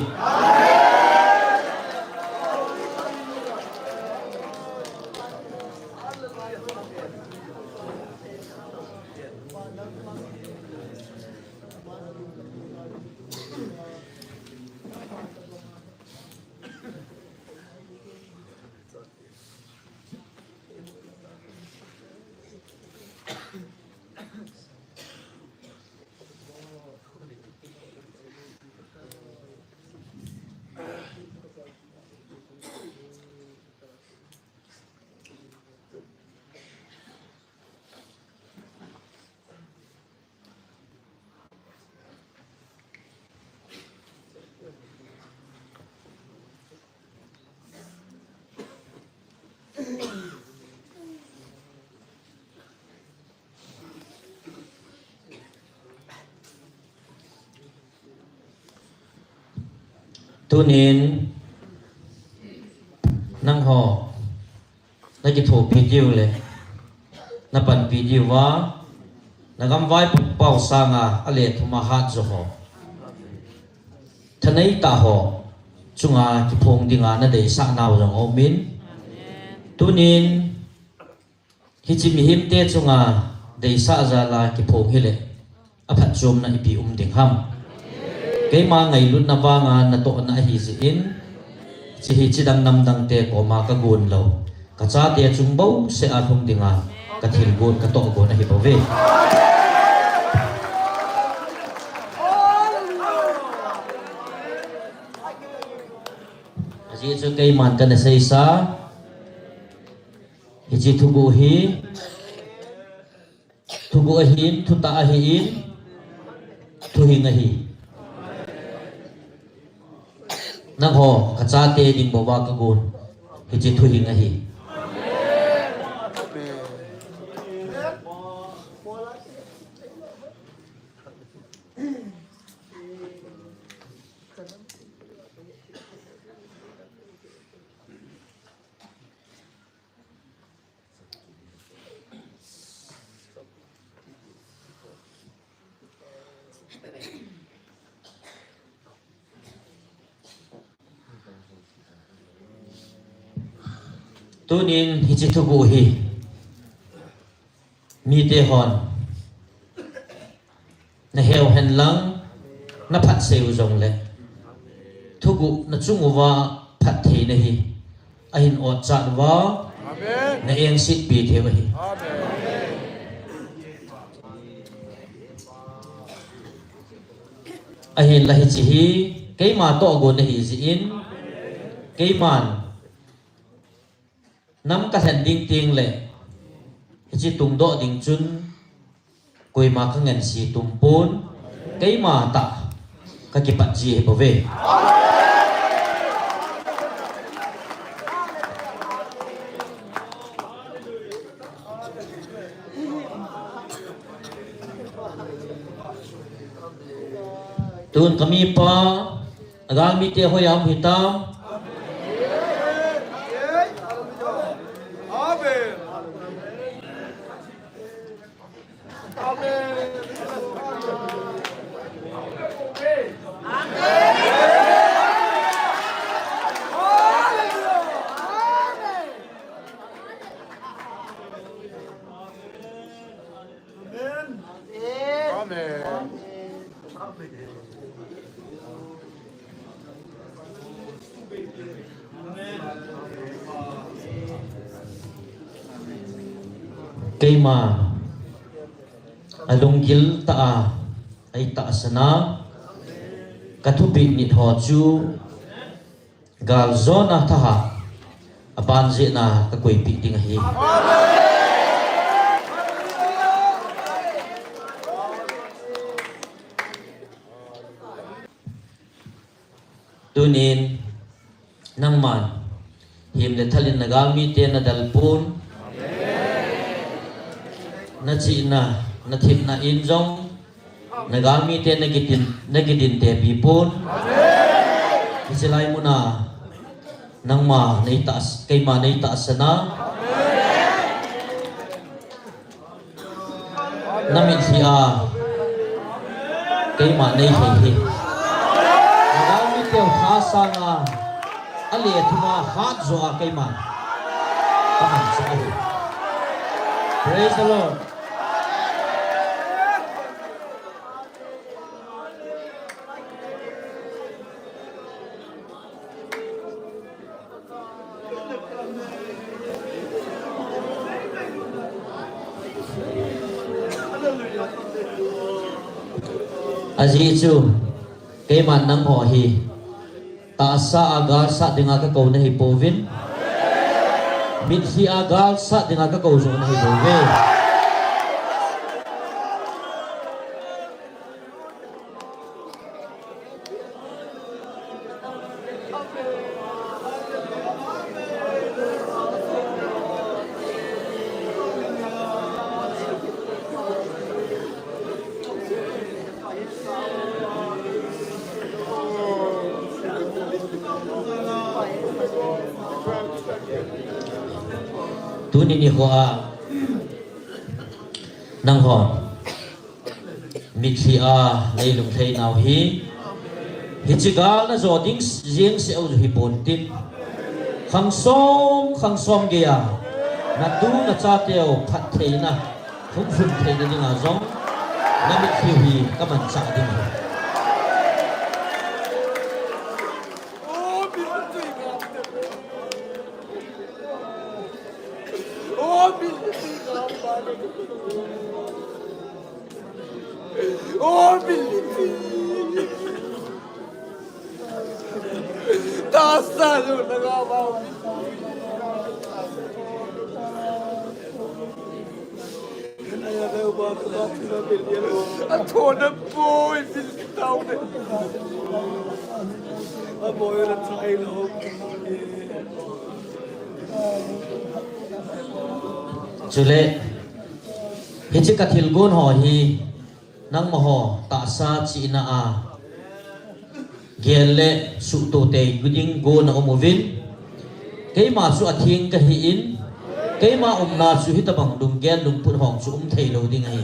Tunin nangho nakithopi diu le napanpi diuva, nagam vaipao sanga alet thuma hat jo ho, thanei tah ho chunga kiphong dinga nadeisah nau jong aumin. Tunin hiche mihemte chunga deisah jala kiphong hile aphatchomna ipi um ding ham? Keima ngailutna vanga natohna ahijeh in, hiche hi chidang namdangte koma kagon lou, kachate chung bouseh a lhung dinga kathilgon, katohgon ahibouve. Ajeh chu keiman kana seisa, hiche thuguh hi thuguh ahin, thutah ahin, thuhing ahi. Nangho kachate ding bouva kagon, hiche thuhing ahi. Tunin hiche thuguh hi mite hon naheu henlang, naphat seiu jongle, thuguh nachung uva phattheina hi ahin otchat uva, na engsetpi thei u ahi. Ahinla hiche hi keima tohgon ahi jeh in, keiman nam kalhen ding tengle hiche tungdoh ding chun koima kangense tumpon, keima tah kakipat ji ahibouve. Tun kamipa, nagalmite hoiya um hitam. Keima alunggil tah a eitahsan a, kathupeh nit ho chu galjona thahat a banjehna kakoipeh ding ahi. Tunin nangman himle thalin nagalmite nadalpon, nachihna, nathepna in jong nagalmite nakidin, nakidintepi pon. Hiche lai muna nangma neitahs-, keima neitahsan a, namitlhi a keima neihei hi. Nagalmite tha sanga, alethum a hatjo a keima kamanchah ahi. Praise the Lord. Ajeh chu keiman nangho hi tahsa a galsat dinga kakou nahipouvin, mitlhi a galsat dinga kakou jong nahibouve. Tuni nikho a nangho mitlhi a neilungthei nau hi, hiche gal najo ding jeng seh u hipon tin, khangsom khangsom geiya natu nachateu phattheina, hung lhun theina dinga jong namitlhi u hi kamanchah ding ahi. Chule, hiche kathilgon ho hi, nangma ho tahsa chihna a gel le suhtoh tei ding gon aum uvin, keima chu atheng kahin, keima umna chu hitobang lunggel lungput hong chu um theilou ding ahi.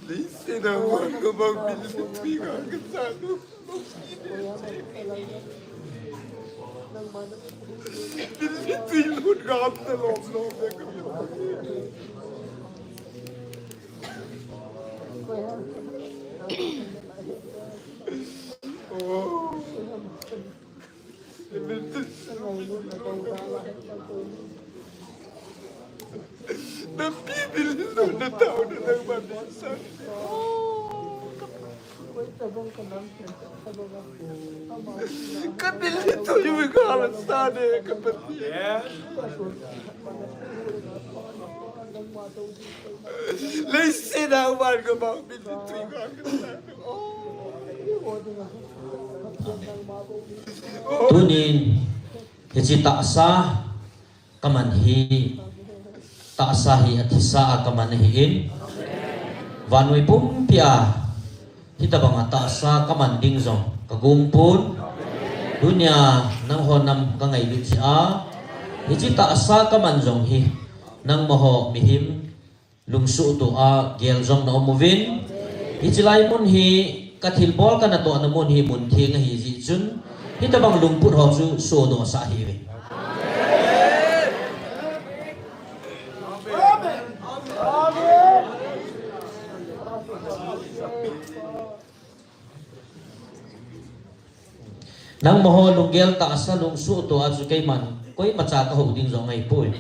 Leiset a vang ka bang min tui ka ka sa nu. Min tui lut ka ta lom lom le ka. Oh. Leiset a vang ka bang min tui ka ka sa. Tunin, hiche tahsa kaman hi, tahsa hi athisa a kaman ahin, vannoi pumpi a hitabang a tahsa kaman ding jong kagong pon. Tunia nangho nam kangailut jeh a, hiche tahsa kaman jong hi, nangmaho mihem lungsuhtoh a gel jong na um uvin. Hiche lai mun hi kathilbol kanatohna mun hi mun theng ahi jeh chun, hitabang lungput ho chu sodoh sah hih uvin. Nangmaho lunggel tahsa lungsuhtoh a chu keiman koimacha kahou ding jong ahipoi.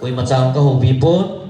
Koimacha kahoupi pon.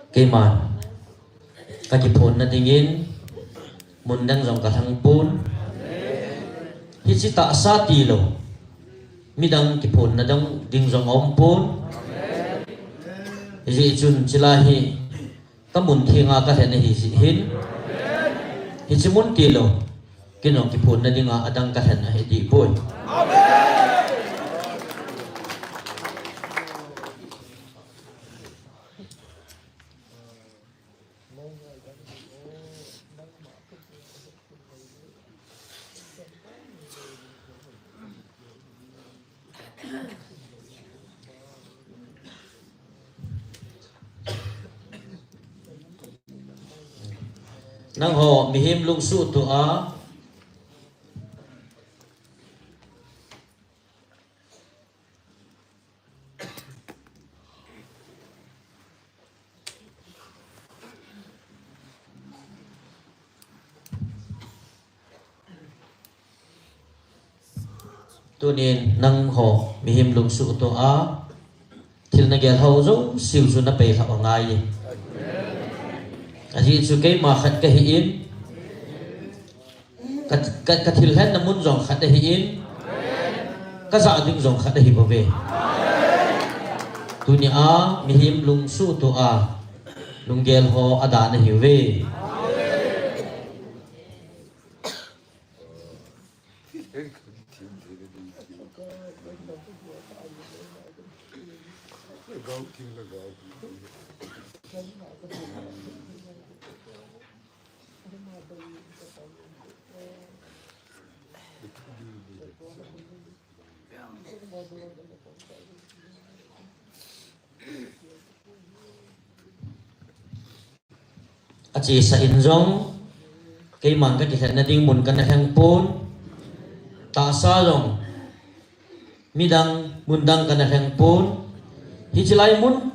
Keiman kakiphonna dingin mun dang jong kalheng pon. Hiche tahsa tilou, midang kiphonna dang ding jong aum pon. Hijeh chun hiche lai hi kamun theng a kalhen ahi jeh hin, hiche mun tilou, kei jong kiphonna dinga adang kalhen ahi deh poi. Nangho mihem lungsuhtoh a Tunin nangho mihem lungsuhtoh a thil nagel ho jouse chu napeilhah angaiye. Ajeh chu keima khat kahin, ka, ka, kathil lhenna mun jong khat ahin, kajah ding jong khat ahi bouve. Tunia mihem lungsuhtoh a lunggel ho ada nahiuve. Achesa in jong, keiman kakilhenna ding mun kana lheng pon, tahsa jong, midang, mun dang kana lheng pon, hiche lai mun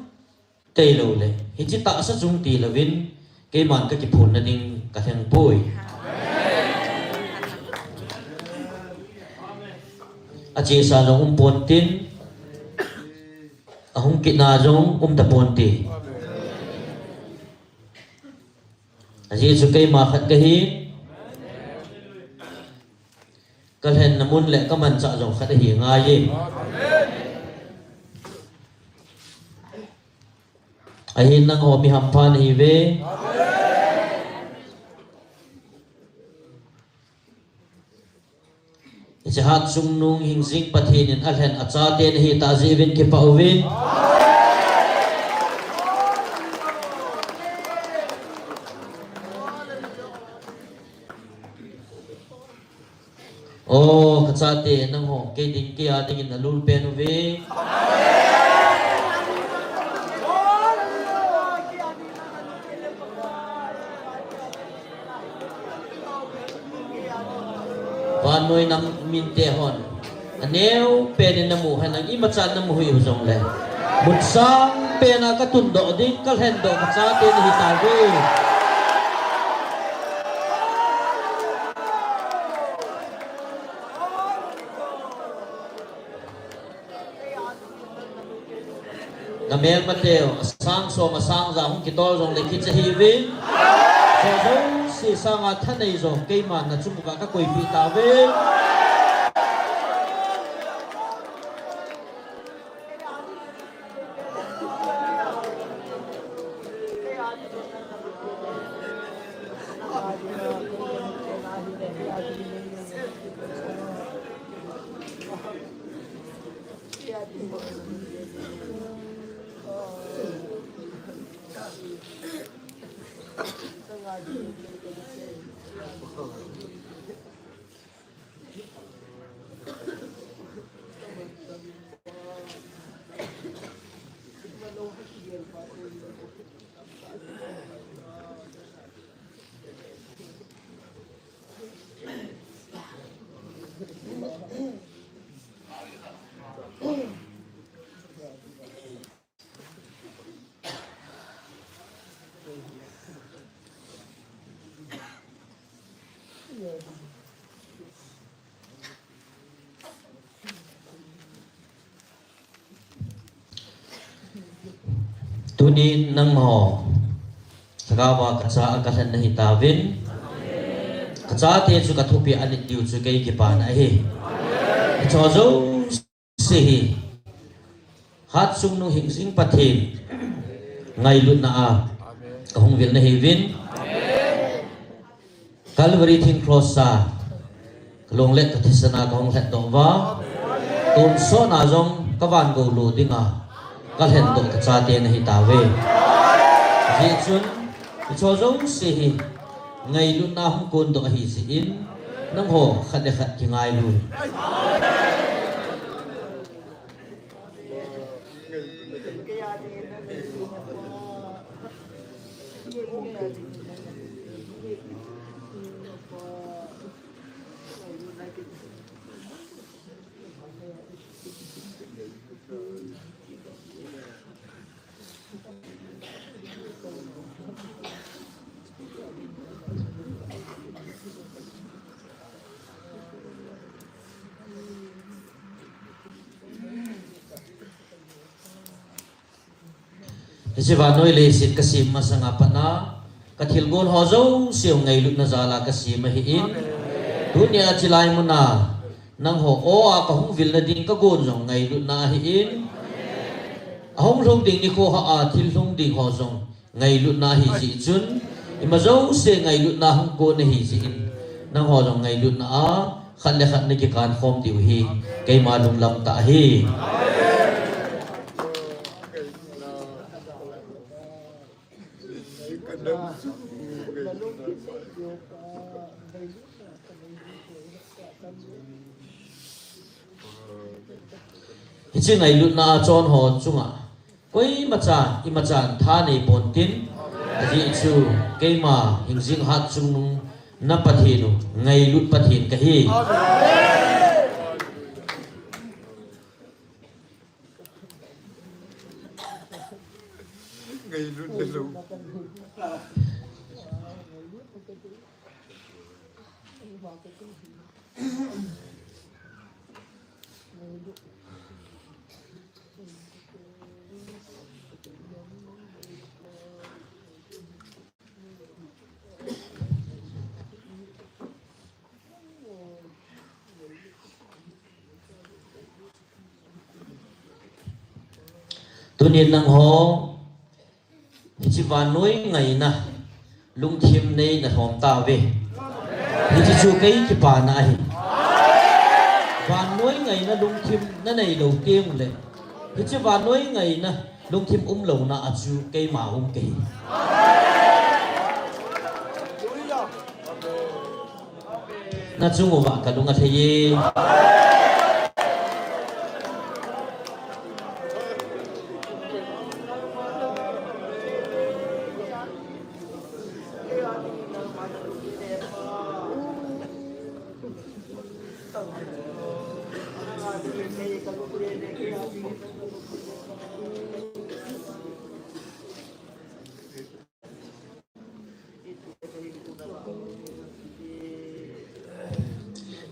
tilou le, hiche tahsa chung tilouvin, keiman kakiphonna ding kalheng poi. chesa jong um ponte, ahung kitna jong um taponte. Ajeh chu keima khat kahi, kalhenna mun le kamanchah jong khat ahi ngai e. Ahin nangho mi hampha nahiuve. Hiche Hatchungnung Hingjing Pathen in alhen achate nahitah jeh uvin kipah uvin. O, kachate, nangho kei ding kei a dingin nalul pen uve. Vannoi nam mite hon aneo pen in namu henlang, imacha namu hiu jongle, mun sang pen a katundoh ding, kalhendoh kachate nahitauve. Namelmateu asang som asang ja hung kitol jongle kicha hiuvin. Hiche jouse sanga thanei jo keiman nachung uva kakoipeh tauve. Tunin nangho lhagao a kacha a kalhen nahitauvin. Kachate chu kathupeh anit diu chu kei kipana ahi. Hiche jouse hi Hatchungnung Hingjing Pathen ngailutna a kahung vil nahiuvin. Calvary thing cross a kalung le kathisan a kahung lhatdoh uva, tonsot na jong kavan gou lou dinga kalhendoh kachate nahitauve. Hijeh chun hiche jouse hi ngailutna hung kondoh ahi jeh in, nangho khat le khat kingailu. Hiche vannoi leiset kasem masanga pat a, kathilgon ho jouse ngailutna jal a kasem ahin. Tunia chulai muna nangho o a kahung vilna ding kagon jong ngailutna ahin. Ahung lhung ding nikho ho a thil lhung ding ho jong ngailutna ahi jeh chun, ima jouse ngailutna hung kon ahi jeh in, nangho jong ngailutna a khat le khat nakikan khom diu hi keima lunglam tah ahi. Hiche ngailutna a chon ho chunga koimacha, imacha tha nei ponte, ajeh chu keima Hingjing Hatchungnung na Pathen u, ngailut Pathen kahi. Ngailut na lou. Tunin nangho, hiche vannoi ngaina lungthim nei nalhom tauve. Hiche chu kei kipana ahi. Vannoi ngaina lungthim nanei lou teng uleh, hiche vannoi ngaina lungthim umlouna a chu keima um kahi. Nachung uva kalung alhai e.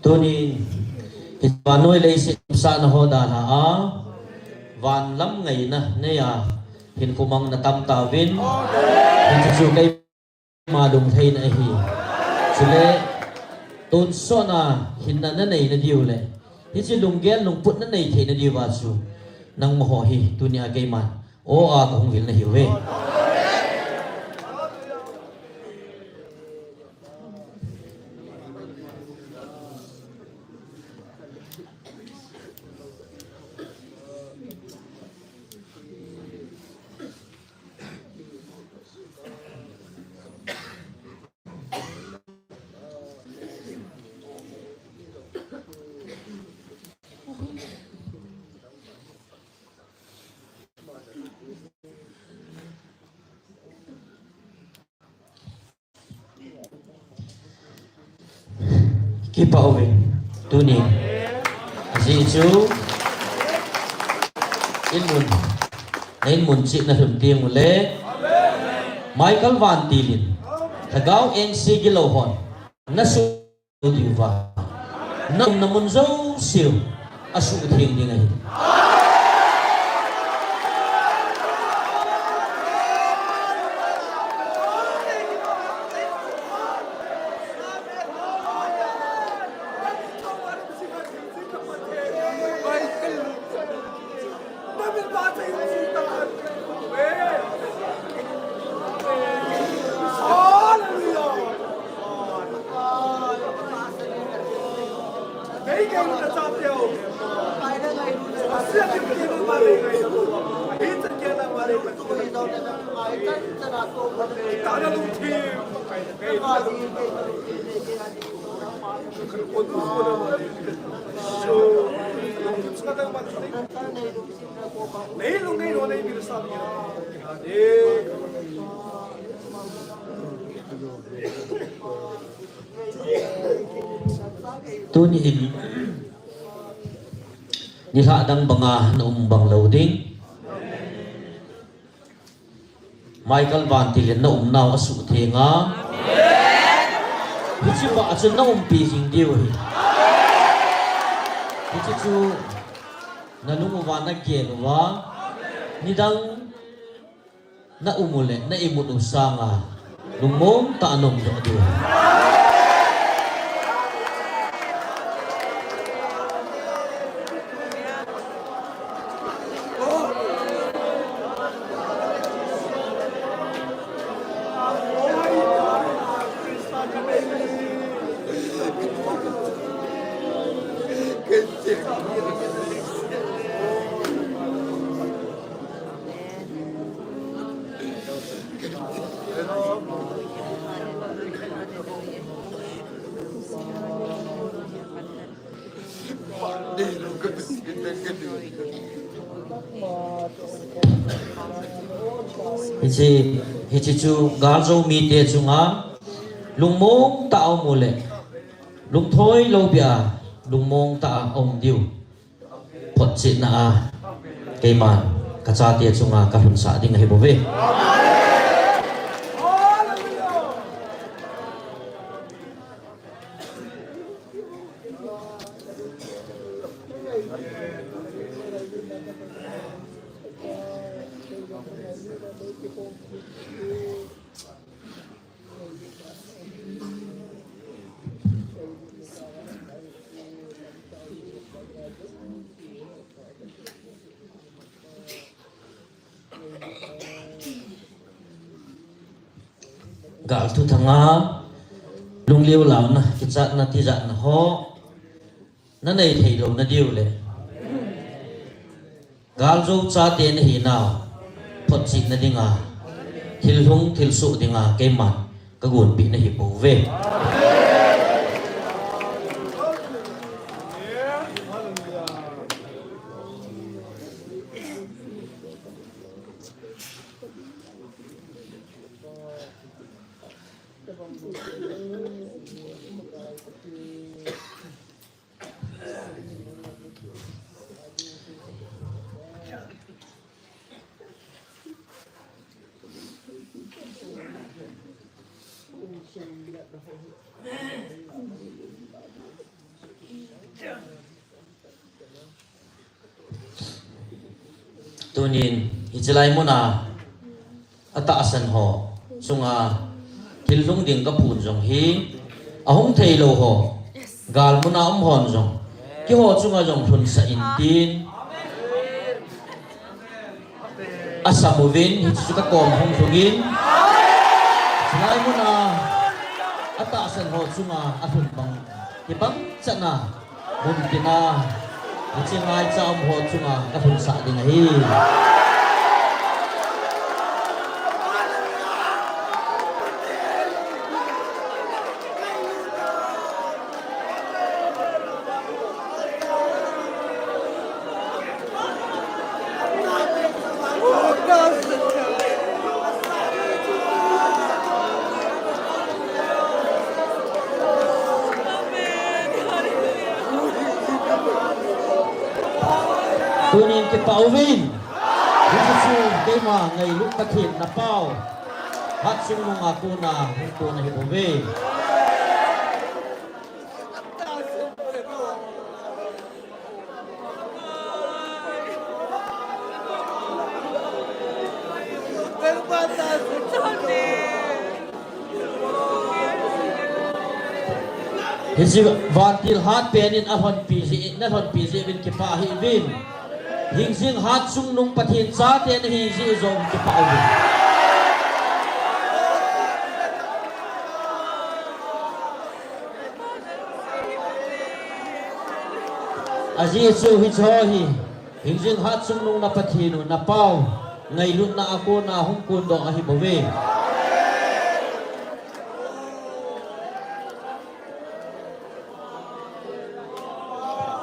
Tunin, hiche vannoi leiset umsahna ho dalha a, van lam ngaina neiya hinkho mang natam tauvin, hiche chu keima lunglhaina ahi. Chule, tonsot a hinna nanei nadiu le, hiche lunggel lungput nanei thei nadiuva chu, nangma ho hi tunia keiman o a kahung vil nahiuve. Kipah uvin, tunin. Ajeh chu, in mun, na in mun cheh nalhun teng uleh, Michael Vantil in, Lhagao engse gilou hon, nasu diuva, na umna mun jouseu asuhtheng ding ahi. Tunin, nilhah dang banga na um bang lou ding. Michael Vantil in na umnau asuhtheng a, hiche bah a chun na umpi jing diu ahi. Hiche chu nalung uva nagel uva, nidang na um uleh na imut u sanga lungmong tah a na um doh diu ahi. Hiche, hiche chu gal jou mite chunga lungmong tah a um uleh, lungthoi lou beh a lungmong tah a um diu photchetna a keiman kachate chunga kalhunsah ding ahi bouve. Gal thuthang a, lungliu launa, kichatna, tijatna ho nanei thei louna diu le, gal jou chate nahinau photchetna dinga, thil hung thil soh dinga keiman kagonpeh nahi bouve. Tunin, hiche lai muna atahsan ho chunga thil lhung ding kaphon jong hi, ahung thei lou ho, gal muna um hon jong, keiho chunga jong lhunsah in tin, asam uvin, hichu kakom hung lhungin, hiche lai muna atahsan ho chunga alhun bang, hibang chan a, mun tina, hiche ngaicha um ho chunga kalhunsah ding ahi. Tunin kipah uvin. Hiche chu keima ngailut Pathen napao, Hatchungnung a kona hung kon ahi bouve. Hiche vantil hatpen in alhonpi jeh, nalhonpi jeh uvin kipah hih uvin. Hingjing Hatchungnung Pathen chate nahi jeh jong kipah uvin. Ajeh chu hicheho hi, hingjing Hatchungnung na Pathen u, napao, ngailutna a kona hung kondoh ahi bouve.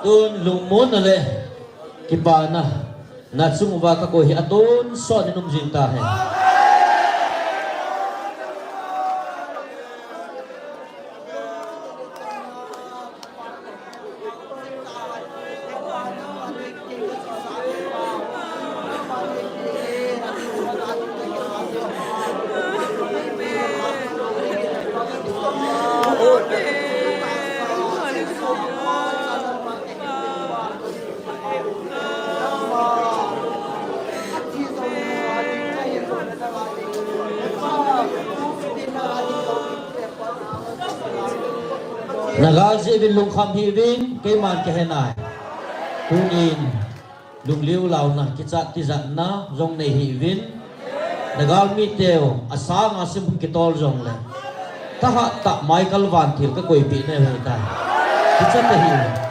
Tun lungmonna le kipana, nachung uva kakoi hi atonsot in um jing tahen. Nagal jeh uvin lungkham hih uvin, keiman kahe nai. Tunin, lungliu launa, kichat tijatna jong nei hih uvin. Nagal miteu, asanga sim kitol jongle, thahat tah Michael Vantil kakoipeh nai ahitai. Kichat tahih uvin.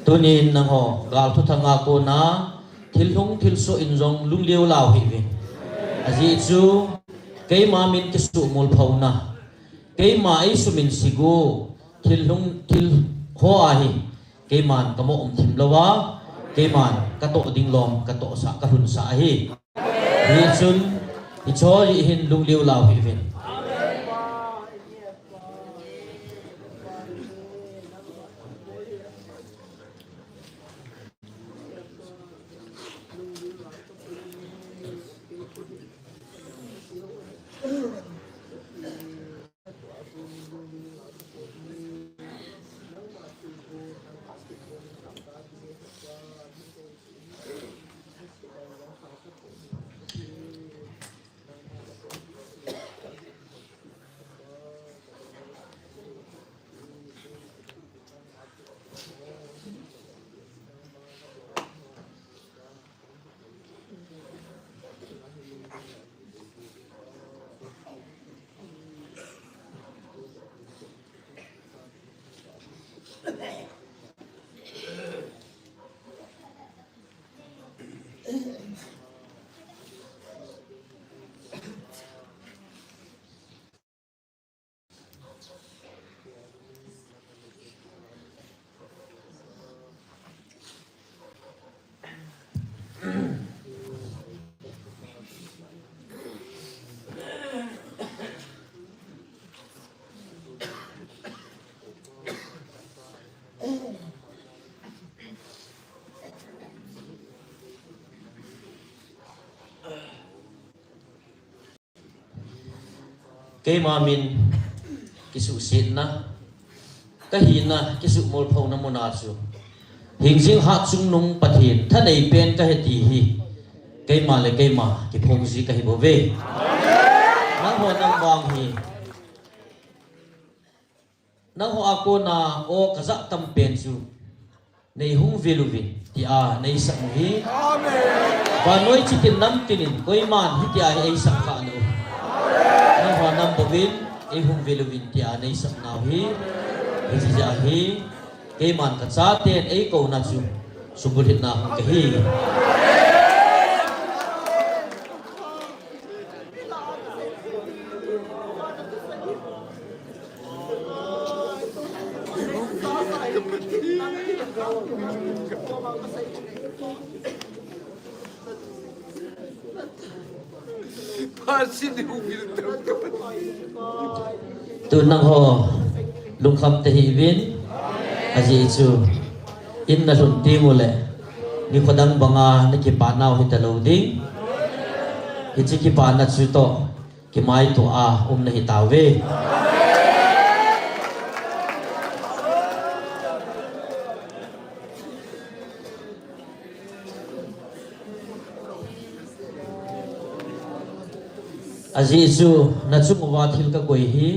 Tunin nangho, gal thuthang a kona, thil hung thil soh in jong lungliu lau hih uvin. Ajeh chu, keima min kisuhmol phauna, keima ei sumin sigu, thil hung thil ho ahi, keiman ka mo um thim lou a, keiman ka toh ding lom, ka tohsah, ka lhunsah ahi. Hichun, hiche hi hin lungliu lau hih uvin. Keima min kisuhsetna, ka hina kisuhmol phauna muna chu, hingjing hatchungnung Pathen thanei pen ka hi ti hi, keima le keima kiphong ji ka hi bouve. Nangho nang vang hi, nangho a kona o ka jah tam pen chu, nei hung vil uvin, tia nei sap u hi. Amen. Vannoi chitin namtinin, koiman hitia hi ei sap kha lou. Nangho nam bouvin, ei hung vil uvin, tia nei sap nau hi. Hiche jeh a hi, keiman ka chaten ei kouna chu, sumbuhlhitna hung ka hi. Tun nangho lungkham tahih uvin, ajeh chu in na lhun teng uleh, nikho dang banga na kipah nau hita lou ding. Hiche kipana chu toh, kimaito a um na hi tauve. Ajeh chu na chung uva thil ka koi hi.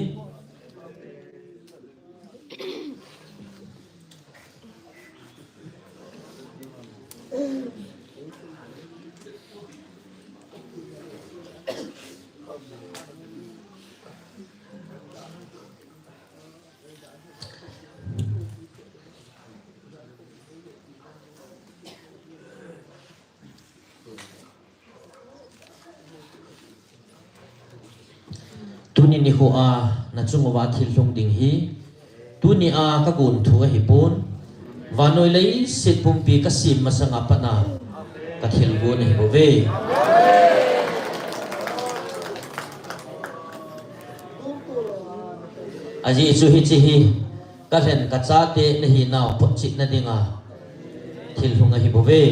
Tuni nikho a na chung uva thil lhung ding hi, tuni a ka gon thu ahi pon, vannoi leiset pumpi ka sem masanga pat a ka thil gon ahi bouve. Ajeh chu hiche hi, ka lhen ka chate na hinau photchetna dinga thil lhung ahi bouve.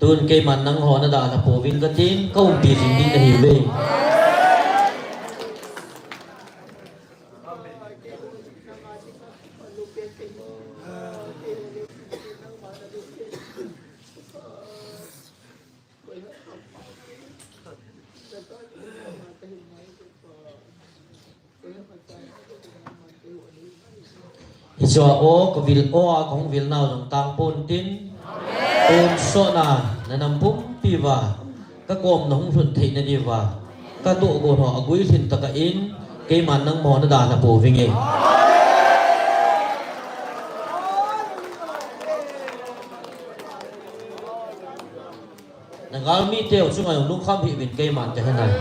Tun keiman nangho na dalha pouvin katin, ka umpi jing ding nahiuve. Hiche a o, ka vil o a, ka hung vil nau jong tang pon tin. Pon so na, na nam pumpi va. Ka kom na hung lhun thei na di va. Ka to go no, a gui lhin ta ka in. Keiman nang mo na da na po vinge. Na galmi teu chunga jong lungkham hih uvin keiman ka he nai.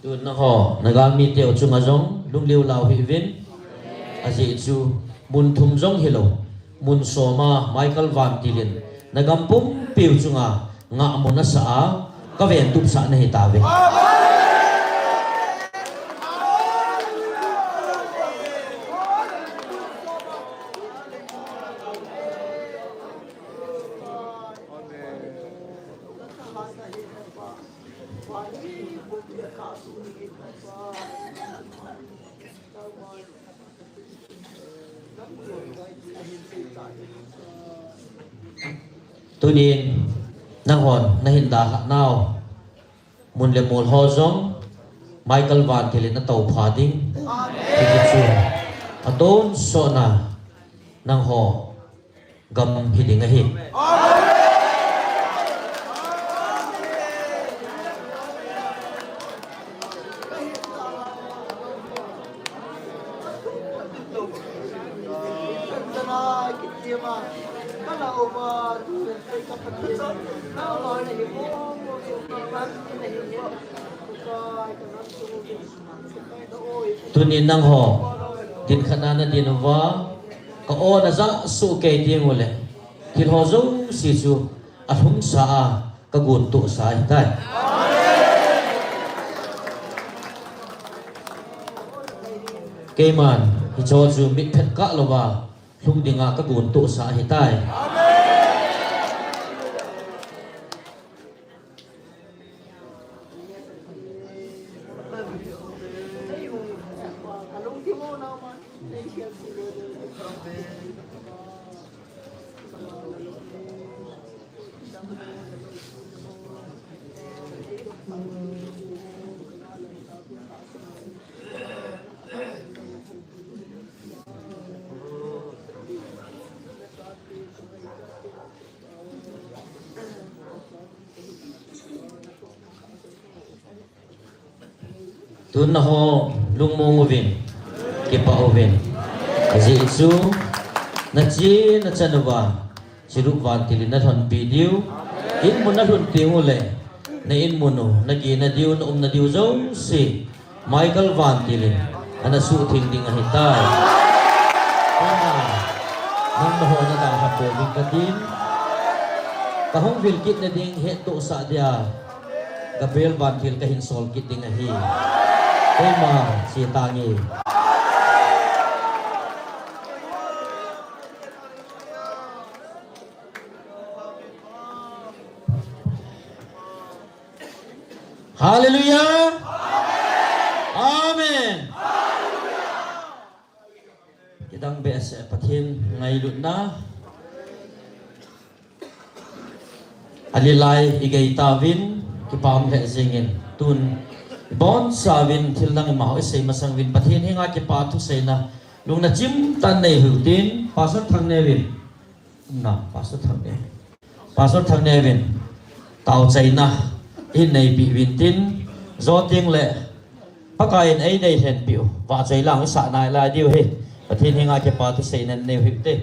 Tun nangho, na galmi teu chunga jong lungliu lau hih uvin. Ajeh chu mun thum jong hilou, mun som a Michael Vantil in na gam pumpiu chunga ngahmun asa a, ka ventup sah na hi tauve. Tunin, nanghon, na hin dalhah nau. Mun le mol ho jong, Michael Vantil in na toupha ding. Hiti chun, a tonsot na, nangho, gam hi ding ahi. Tunin nangho, din khat na na din uva, ka o na ja su kei ding ule, thil ho jouse chu a lhung sa a, ka guntoh sa ahitai. Keiman, hicho chu mitphet kah louva, lhung dinga ka guntoh sa ahitai. Tun nangho lungmong uvin, kipah uvin. Ajeh chu, na che na chan uva, Chirup Vantil in na lhonpi diu. In mun na lhun teng ule, na in mun u, na gena diu, na umna diu jouse, Michael Vantil in ana suhtheng ding ahitai. Ama, nang nangho na dalha pouvin katin. Ka hung vil kit na ding hettohsah dia, Gabriel Vantil ka hin sol kit ding ahi. Keima, che tange. Hallelujah. Amen. Kidang behseh Pathen ngailutna. Alilai i gei tauvin, kipa um lheh jengin. Tun, i bonchauvin, thil dang imaho i sei masang uvin, Pathen henga kipa thuseina lungna chimtah nei hiu tin, Pastor Thangneo in. Na, Pastor Thangneo. Pastor Thangneo in, taochaina, i neipeh uvin tin, jou teng le, Pakai in ei nei lhenpeh u, vahchoi lang i sah nai lai diu ahi, Pathen henga kipa thuseina nei hiu te.